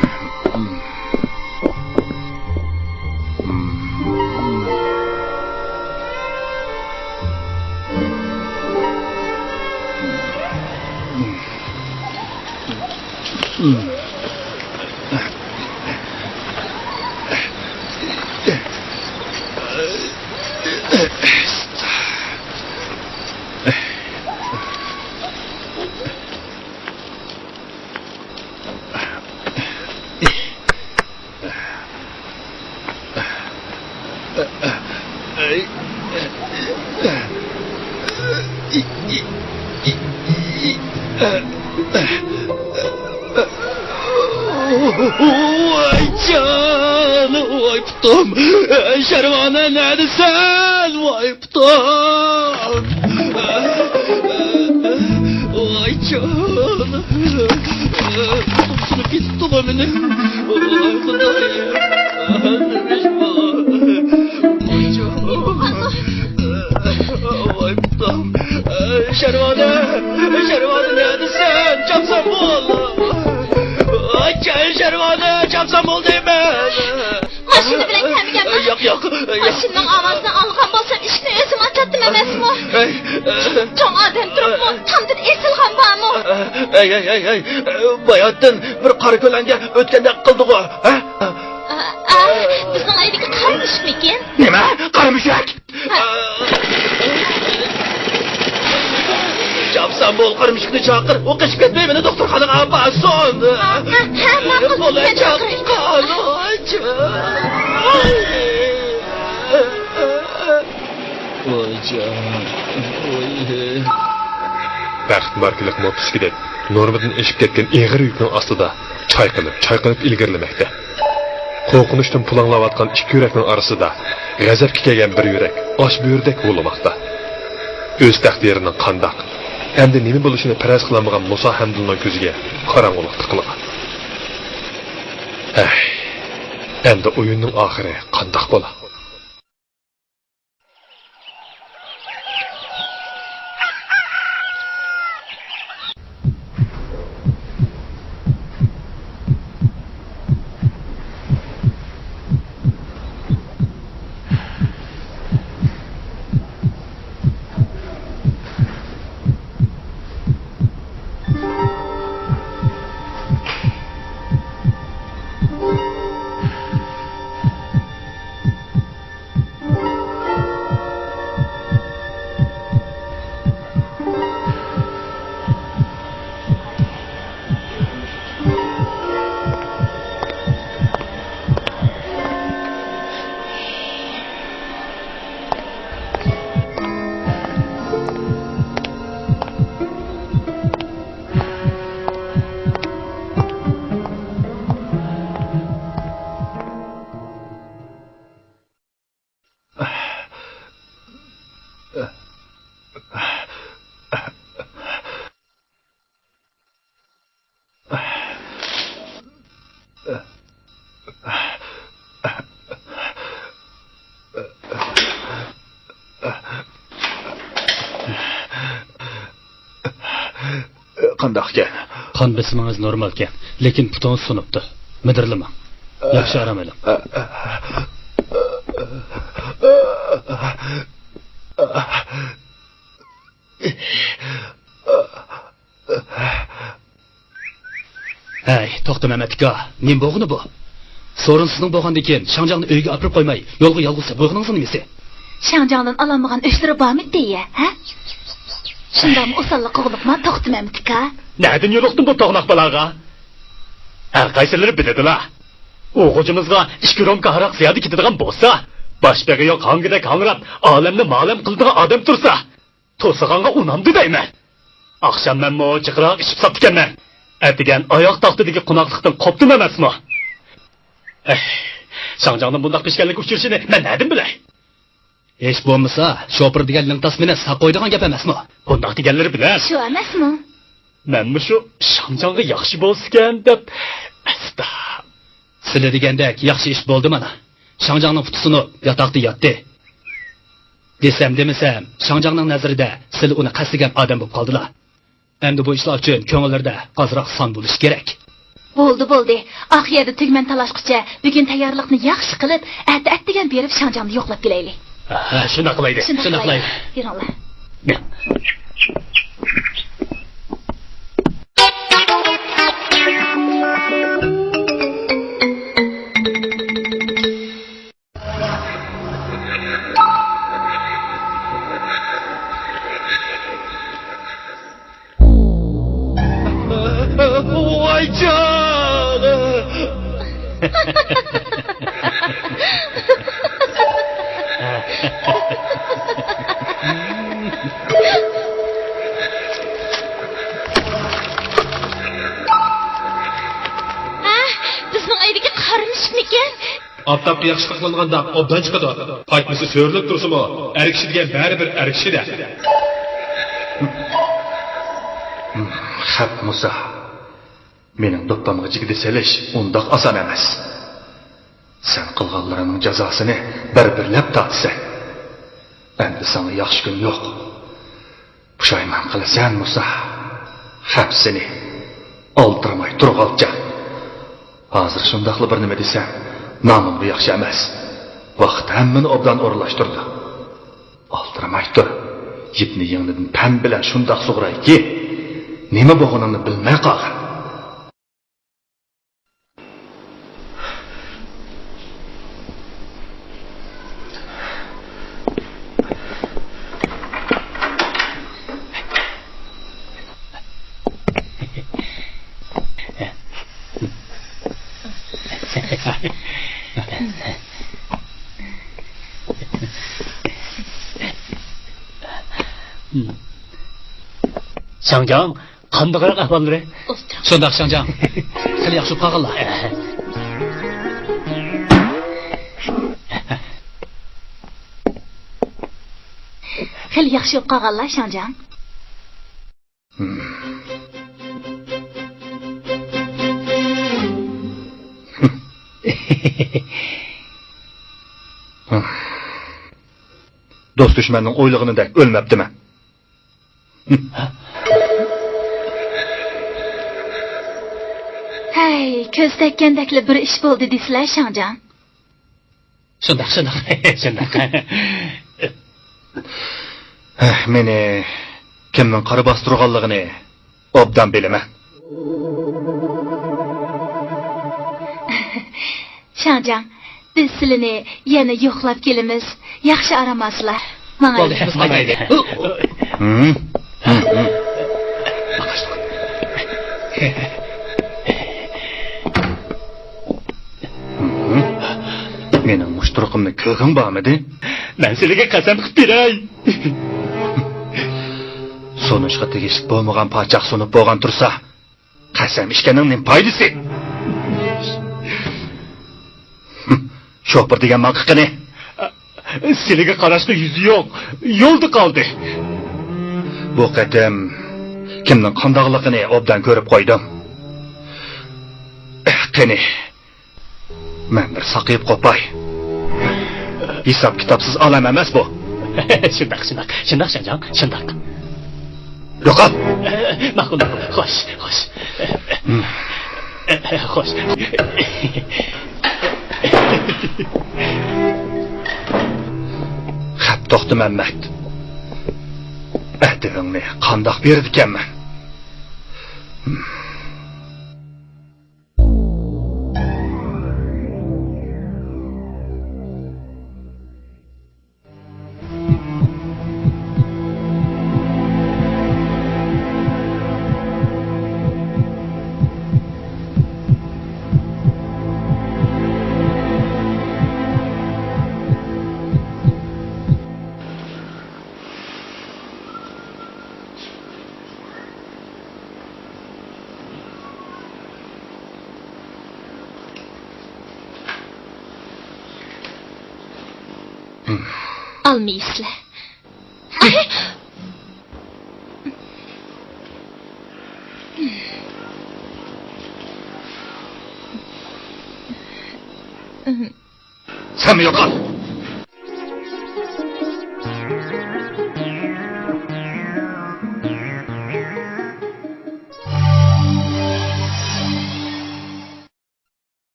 ۋاي جان، ۋاي پۇتۇم، شەرۋانە نەدىسەن، ۋاي پۇتۇم. ۋاي تۇتۇپ كېتىپتىغۇ مېنى. ۋاي خۇدايىم. نېمە ئىش بۇ؟ ۋاي پۇتۇم. شەرۋانە، شەرۋانە، نەدىسەن؟ چاپسان بول. ئاچا، شەرۋانە، چاپسان بول دەيمەن. ماشىنا بىلەن كەلمىگەنمۇ؟ ياق، ياق، ياق. ماشىنىنىڭ ئاۋازىنى ئاڭلىغان بولسام، ئىشىكنى ئۆزۈم ئاچاتتىم ئەمەسمۇ؟ ئەي، ئەي. چوڭ ئادەم تۇرۇپمۇ تامدىن ئېسىلغان بارمۇ؟ ئەي، ئەي، ئەي، ئەي. باياتتىن بىر قارا كۆلەڭگە ئۆتكەندەك قىلدىغۇ، ھە؟ ئا، ئا، بىزنىڭ ئۆيدىكى قارا مۈشۈكمىكىن؟ نېمە؟ قارا مۈشۈك؟ ھە. چاپسان بول، قارا مۈشۈكنى چاقىر. ئۇ قېچىپ كەتمەي مېنى دوختۇرخانىغا ئاپارسۇن. ھە، ھە، ھە، ماقۇل، بولە، مەن چاقىراي. چاققانچە. ۋايجان، ۋاي. بەخت ماركىلىق موتوسىكلىت نورمىدىن ئېشىپ كەتكەن ئېغىر يۈكنىڭ ئاستىدا چايقىلىپ، چايقىلىپ ئىلگىرىلىمەكتە. قورقۇنچتىن پۇلاڭلاۋاتقان ئىككى يۈرەكنىڭ ئارىسىدا غەزەپكە كەلگەن بىر يۈرەك ئاچ بۆرىدەك ھۇۋلىماقتا. ئۆز تەقدىرىنىڭ قانداق، ئەمدى نېمە بولۇشىنى پەرەز قىلالمىغان مۇسا ھەمدۇلنىڭ كۆزىگە قاراڭغۇلۇق تىقىلغان. ھەي، ئەمدى ئويۇننىڭ ئاخىرى قانداق بولا؟ قانداقكەن؟ قان بېسىمىڭىز نورمالكەن، لېكىن پۇتىڭىز سۇنۇپتۇ. مىدىرلىماڭ. ياخشى ئارام ئېلىڭ. ھەي، توختى مەمەت ئاكا، نېمە بولغىنى بۇ؟ سورۇن سىزنىڭ بولغاندىكىن، شاڭجاڭنى ئۆيگە ئاپىرىپ قويماي، يولغا يالغۇز سېلىپ قويغىنىڭىزنىڭ نېمىسى؟ شاڭجاڭدىن ئالالمىغان ئۆچلىرى بارمىدى يە، ھە؟ شۇنداقمۇ ئوساللىق قىلغۇلۇقما، توختى مەمەت ئاكا؟ نەدىن يولۇقتۇم بۇ توغناق بالاغا؟ ھەر قايسىلىرى بىلىدىلا. ئۇ خوجىمىزغا ئىككى رومكا ھاراق زىيادە كېتىدىغان بولسا، باش بېغى يوق ھاڭگىدەك ھاڭراپ، ئالەمنى مالەم قىلىدىغان ئادەم تۇرسا، توسۇغانغا ئۇنامدۇ دەيمەن. ئاخشام مەنمۇ جىقراق ئىچىپ ساپتىكەنمەن. ئەتىگەن ئاياغ تاختىدىكى قوناقلىقتىن قوپتۇم ئەمەسمۇ؟ ئەھ، شاڭجاڭنىڭ بۇنداق پېشكەللىك ئۇچرىشىنى مەن نەدىن بىلەي؟ ھېچ بولمىسا، شوپۇر دېگەن لىڭتاس مېنى ساق قويىدىغان گەپ ئەمەسمۇ؟ بۇنداق دېگەنلىرى بىلەن. شۇ ئەمەسمۇ؟ مەنمۇ شۇ شاڭجاڭغا ياخشى بولسىكەن دەپ، ئەستا. سىلى دېگەندەك ياخشى ئىش بولدى مانا. شاڭجاڭنىڭ پۇتى سۇنۇپ، ياتاقتا ياتتى. دېسەم دېمىسەم، شاڭجاڭنىڭ نەزىرىدە سىلى ئۇنى قەستلىگەن ئادەم بولۇپ قالدىلا. ئەمدى بۇ ئىشلار ئۈچۈن كۆڭۈللىرىدە ئازراق سان بولۇشى كېرەك. بولدى، بولدى. ئاق يەردە تۈگمەن تالاشقۇچە، بۈگۈن تەييارلىقنى ياخشى قىلىپ، ئەتە ئەتىگەن بېرىپ شاڭجاڭنى يوقلاپ كېلەيلى. ھە، شۇنداق قىلايلى. شۇنداق قىلايلى. بېرىڭلار. ۋايجان! ھە، بىزنىڭ ئۆيدىكى قارا مۈشۈكمىكىن؟ ئاپتاپقا ياخشى ساقلانغاندا ئوبدان چىقىدۇ. پايتمىسى سۆرىلىپ تۇرسىمۇ، ئەر كىشى دېگەن بەرىبىر ئەر كىشىدە. خەپ مۇسا، مېنىڭ دوپپامغا جىگدە سېلىش ئۇنداق ئاسان ئەمەس. سەن قىلغانلىرىڭنىڭ جازاسىنى بىر-بىرلەپ تارتىسەن. ئەمدى ساڭا ياخشى كۈن يوق. پۇشايمان قىلىسەن مۇسا. خەپ سېنى. ئالدىرىماي تۇرغالچا. ھازىر شۇنداقلا بىر نېمە دېسەم، نامىمغا ياخشى ئەمەس. ۋاقىت ھەممىنى ئوبدان ئورۇنلاشتۇرىدۇ. ئالدىرىماي تۇر. يىپنى يىڭنىدىن پەم بىلەن شۇنداق سۇغۇرايكى، نېمە بولغىنىڭنى بىلمەي قالغىن. شاڭجاڭ، قانداقراق ئەھۋاللىرى؟ شۇنداق، شاڭجاڭ. خېلى ياخشى بولۇپ قالغانلا. خېلى ياخشى بولۇپ قالغانلا، شاڭجاڭ. دوست دۈشمەننىڭ ئويلىغىنىدەك ئۆلمەپتىمەن. ھەي، كۆز تەگكەندەكلا بىر ئىش بولدى دېسىلە، شاڭجاڭ. شۇنداق، شۇنداق، شۇنداق. ھە، مېنى كىمنىڭ قارا باستۇرغانلىقىنى ئوبدان بىلىمەن. شاڭجاڭ، بىز سىلىنى يەنە يوقلاپ كېلىمىز. ياخشى ئارام ئالسىلا. ماڭايلى. بولدى، ماڭايلى. ھىم، ھىم، ھىم. ھىم. مېنىڭ مۇشۇ تۇرقۇمنى كۆرگۈڭ بارمىدى؟ مەن سىلىگە قەسەم قىلىپ بېرەي. سۇنۇشقا تېگىشلىك بولمىغان پاچاق سۇنۇپ بولغان تۇرسا، قەسەم ئىچكەننىڭ نېمە پايدىسى؟ شوپۇر دېگەن ماڭقا قېنى؟ سىلىگە قاراشقا يۈزى يوق، يولدا قالدى. بۇ قېتىم كىمنىڭ قانداقلىقىنى ئوبدان كۆرۈپ قويدۇم. قېنى، مەن بىر ساقىيىپ قوپاي. ھېساب-كىتابسىز ئالەم ئەمەس بۇ. شۇنداق، شۇنداق، شۇنداق، شاڭجاڭ، شۇنداق. يوقال! ماقۇل، ماقۇل، خوش، خوش. خوش. خەپ توختى مەممەت. ئەدىپىڭنى قانداق بېرىدىكەنمەن؟ ئالمىسىلەر. سەن يوقال!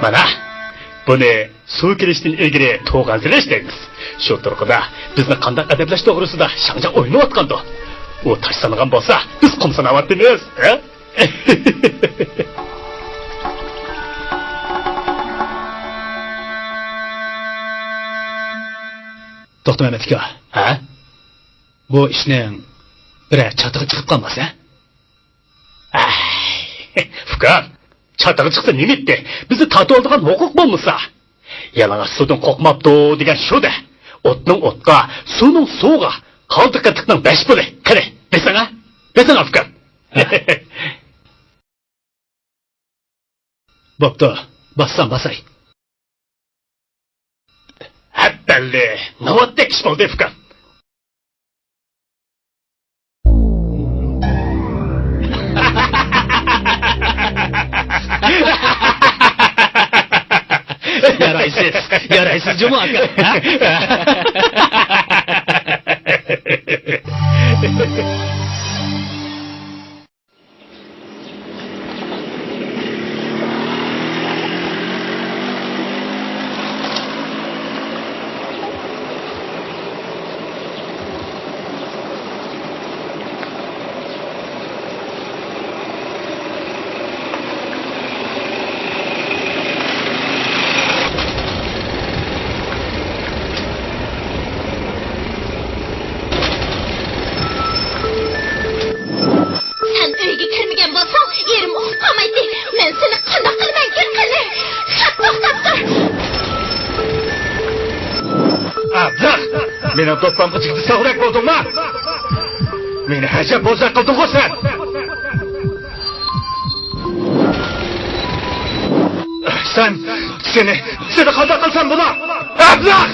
مانا، بۇنى سۇ كېلىشتىن ئىلگىرى توغان سېلىش دەيمىز. شۇ تۇرقىدا بىزنى قانداق ئەدەپلەش توغرىسىدا شاڭجاڭ ئويلىنىۋاتقاندۇ. ئۇ تاش سانىغان بولسا، بىز قۇم ساناۋاتىمىز، ھە؟ توختى مەمەت ئاكا. ھە؟ بۇ ئىشنىڭ بىرەر چاتىقى چىقىپ قالماسا؟ ئەي، ئۇكام، چاتىقى چىقسا نېمە ئېتتى؟ بىزنى تارتىۋالىدىغان ھوقۇق بولمىسا. يالىڭاچ سۇدىن قورقماپتۇ دېگەن شۇ-دە. ئوتنىڭ ئوتقا، سۇنىڭ سۇغا، قالتىق قېتىقنىڭ بەش پۇلى. قېنى، بېسىڭ ھە؟ بېسىڭ ئاكا. بوپتۇ، باسسام باساي. ھەپپەللى، ناۋاتتەك ئىش بولدى، ئۇكام. يارايسىز، يارايسىز جۇمۇ ئاكا. سەن ئۆيگە كىرمىگەن بولساڭ، ئېرىم ئۇخلاپ قالمايتتى. مەن سېنى قانداق قىلىمەن، گەپ قىلە! سەن توختاپ تۇر! ئابلىق! مېنىڭ دوپپامغا جىگدە سالغۇدەك بولدۇڭما؟ مېنى ھەجەپ بوزەك قىلدىڭغۇ سەن! سەن، سېنى، سېنى قانداق قىلسام بولا؟ ئابلىق!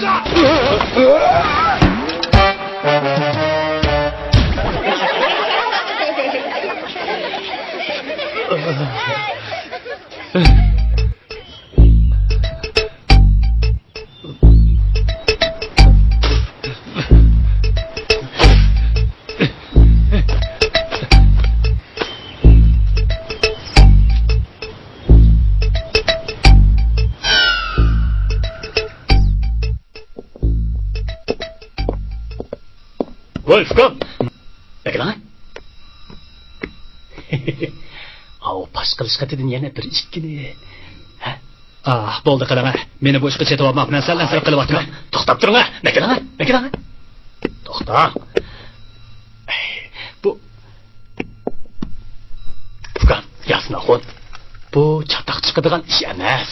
ۋوي، ئۇكام! ئەكېلىڭە. ئاۋۇ پاش قىلىش خېتىدىن يەنە بىر ئىككىنى. ھە؟ ئاھ، بولدى، قىلىڭە. مېنى بۇ ئىشقا چېتىۋالماڭ، مەن سەل ئەنسىرەپ قېلىۋاتىمەن. توختاپ تۇرۇڭە، ئەكېلىڭە، ئەكېلىڭە. توختاڭ. بۇ، ئۇكام، ياسىناخۇن، بۇ چاتاق چىقىدىغان ئىش ئەمەس.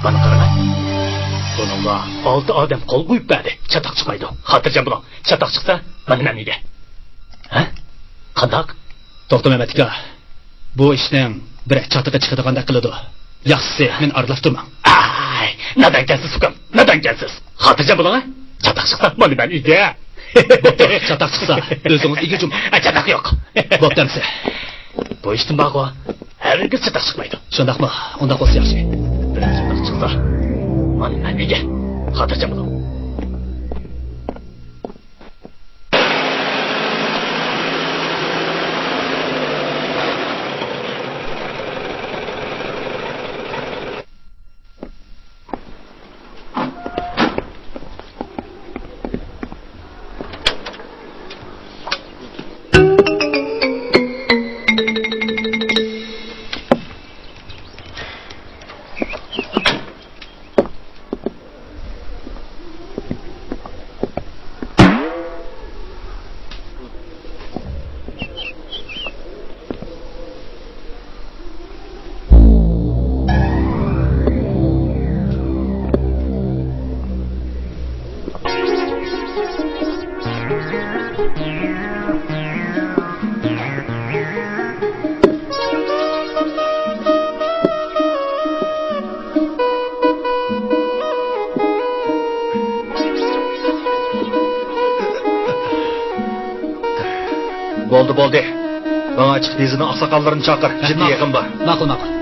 مانا قاراڭە. بۇنىڭغا ئالتە ئادەم قول قويۇپ بەردى. چاتاق چىقمايدۇ. خاتىرجەم بولۇڭ. چاتاق چىقسا، مانا مەن ئىگە. ھە؟ قانداق؟ توختا مەمەت ئاكا، بۇ ئىشنىڭ بىر چاتىقى چىقىدىغاندەك قىلىدۇ. ياخشىسى، مېنى ئارىلاپ تۇرماڭ. ئاي، نادانكەنسىز، ئۇكام، نادانكەنسىز. خاتىرجەم بولۇڭ، ھە؟ چاتاق چىقسا، مانا مەن ئىگە. بوپتۇ، چاتاق چىقسا، ئۆزىڭىز ئىگە جۇمۇ. ئە، چاتاق يوق. بوپتۇ ئەمىسە. بۇ ئىشتىن بارغۇ، ھەرگىز چاتاق چىقمايدۇ. شۇنداقمۇ؟ ئۇنداق بولسا ياخشى. بىر چاتاق چىقسا، مانا مەن ئىگە. خاتىرجەم بولۇڭ. بولدى، بولدى. ماڭا چىقىپ يېزىنىڭ ئاقساقاللىرىنى چاقىر. ھە، جىددىي ماقۇل. يىغىن بار. ماقۇل، ماقۇل.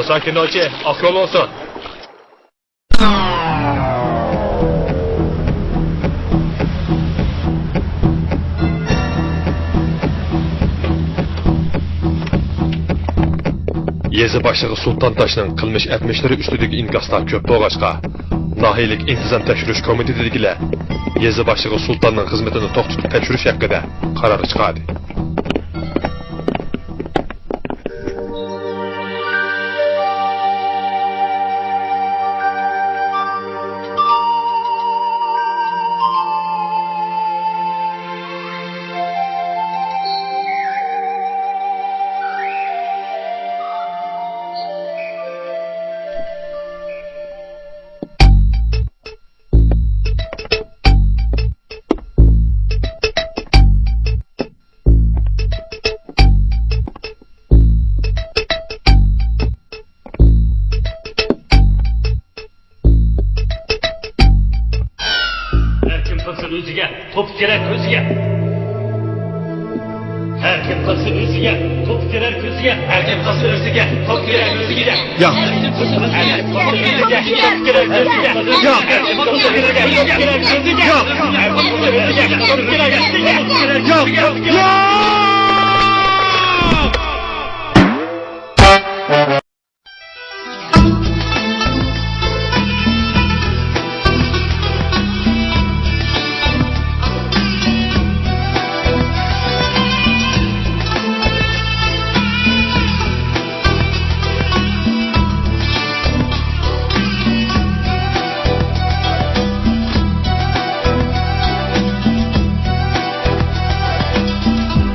ساكىنوچى، ئاق يول بولسۇن! يېزا باشلىقى سۇلتان تاشنىڭ قىلمىش ئەتمىشلىرى ئۈستىدىكى ئىنكاسلار كۆپ بولغاچقا، ناھىيەلىك ئىنتىزام تەكشۈرۈش كومىتېتىدىكىلەر يېزا باشلىقى سۇلتاننىڭ خىزمىتىنى توختىتىپ تەكشۈرۈش ھەققىدە قارار چىقاردى. ھەر كىم قىلسۇن ئۆزىگە، توپى كېرەك كۆزىگە. ھەر كىم قىلسۇن ئۆزىگە، توپى كېرەك كۆزىگە. ھەر كىم قىلسۇن ئۆزىگە، توپى كېرەك كۆزىگە. ياق. ھەر كىم قىلسۇن ئۆزىگە، توپى كېرەك كۆزىگە. ياق. ھەر كىم قىلسۇن ئۆزىگە، توپى كېرەك كۆزىگە. ياق. ھەر كىم قىلسۇن ئۆزىگە، توپى كېرەك كۆزىگە. ياق. ياق.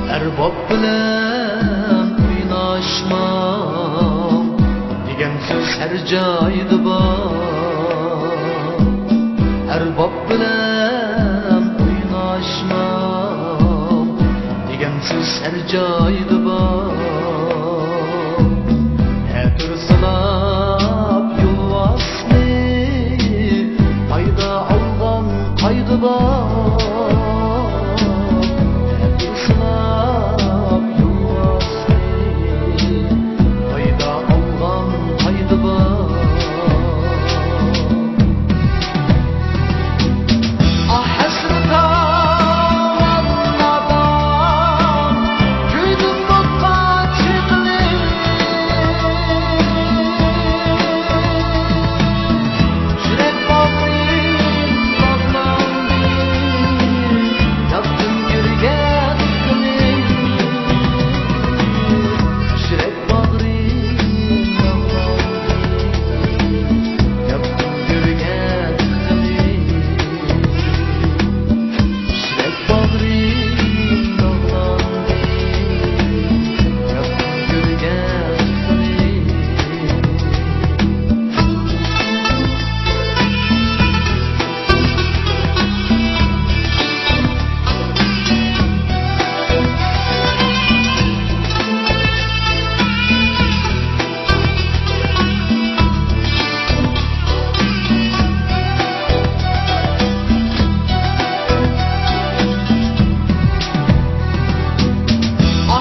ئەرباب بىلەن ئويناشماڭ دېگەن سۆز ھەر جايدا بار. ئەرباب بىلەن ئويناشماڭ دېگەن سۆز ھەر جايدا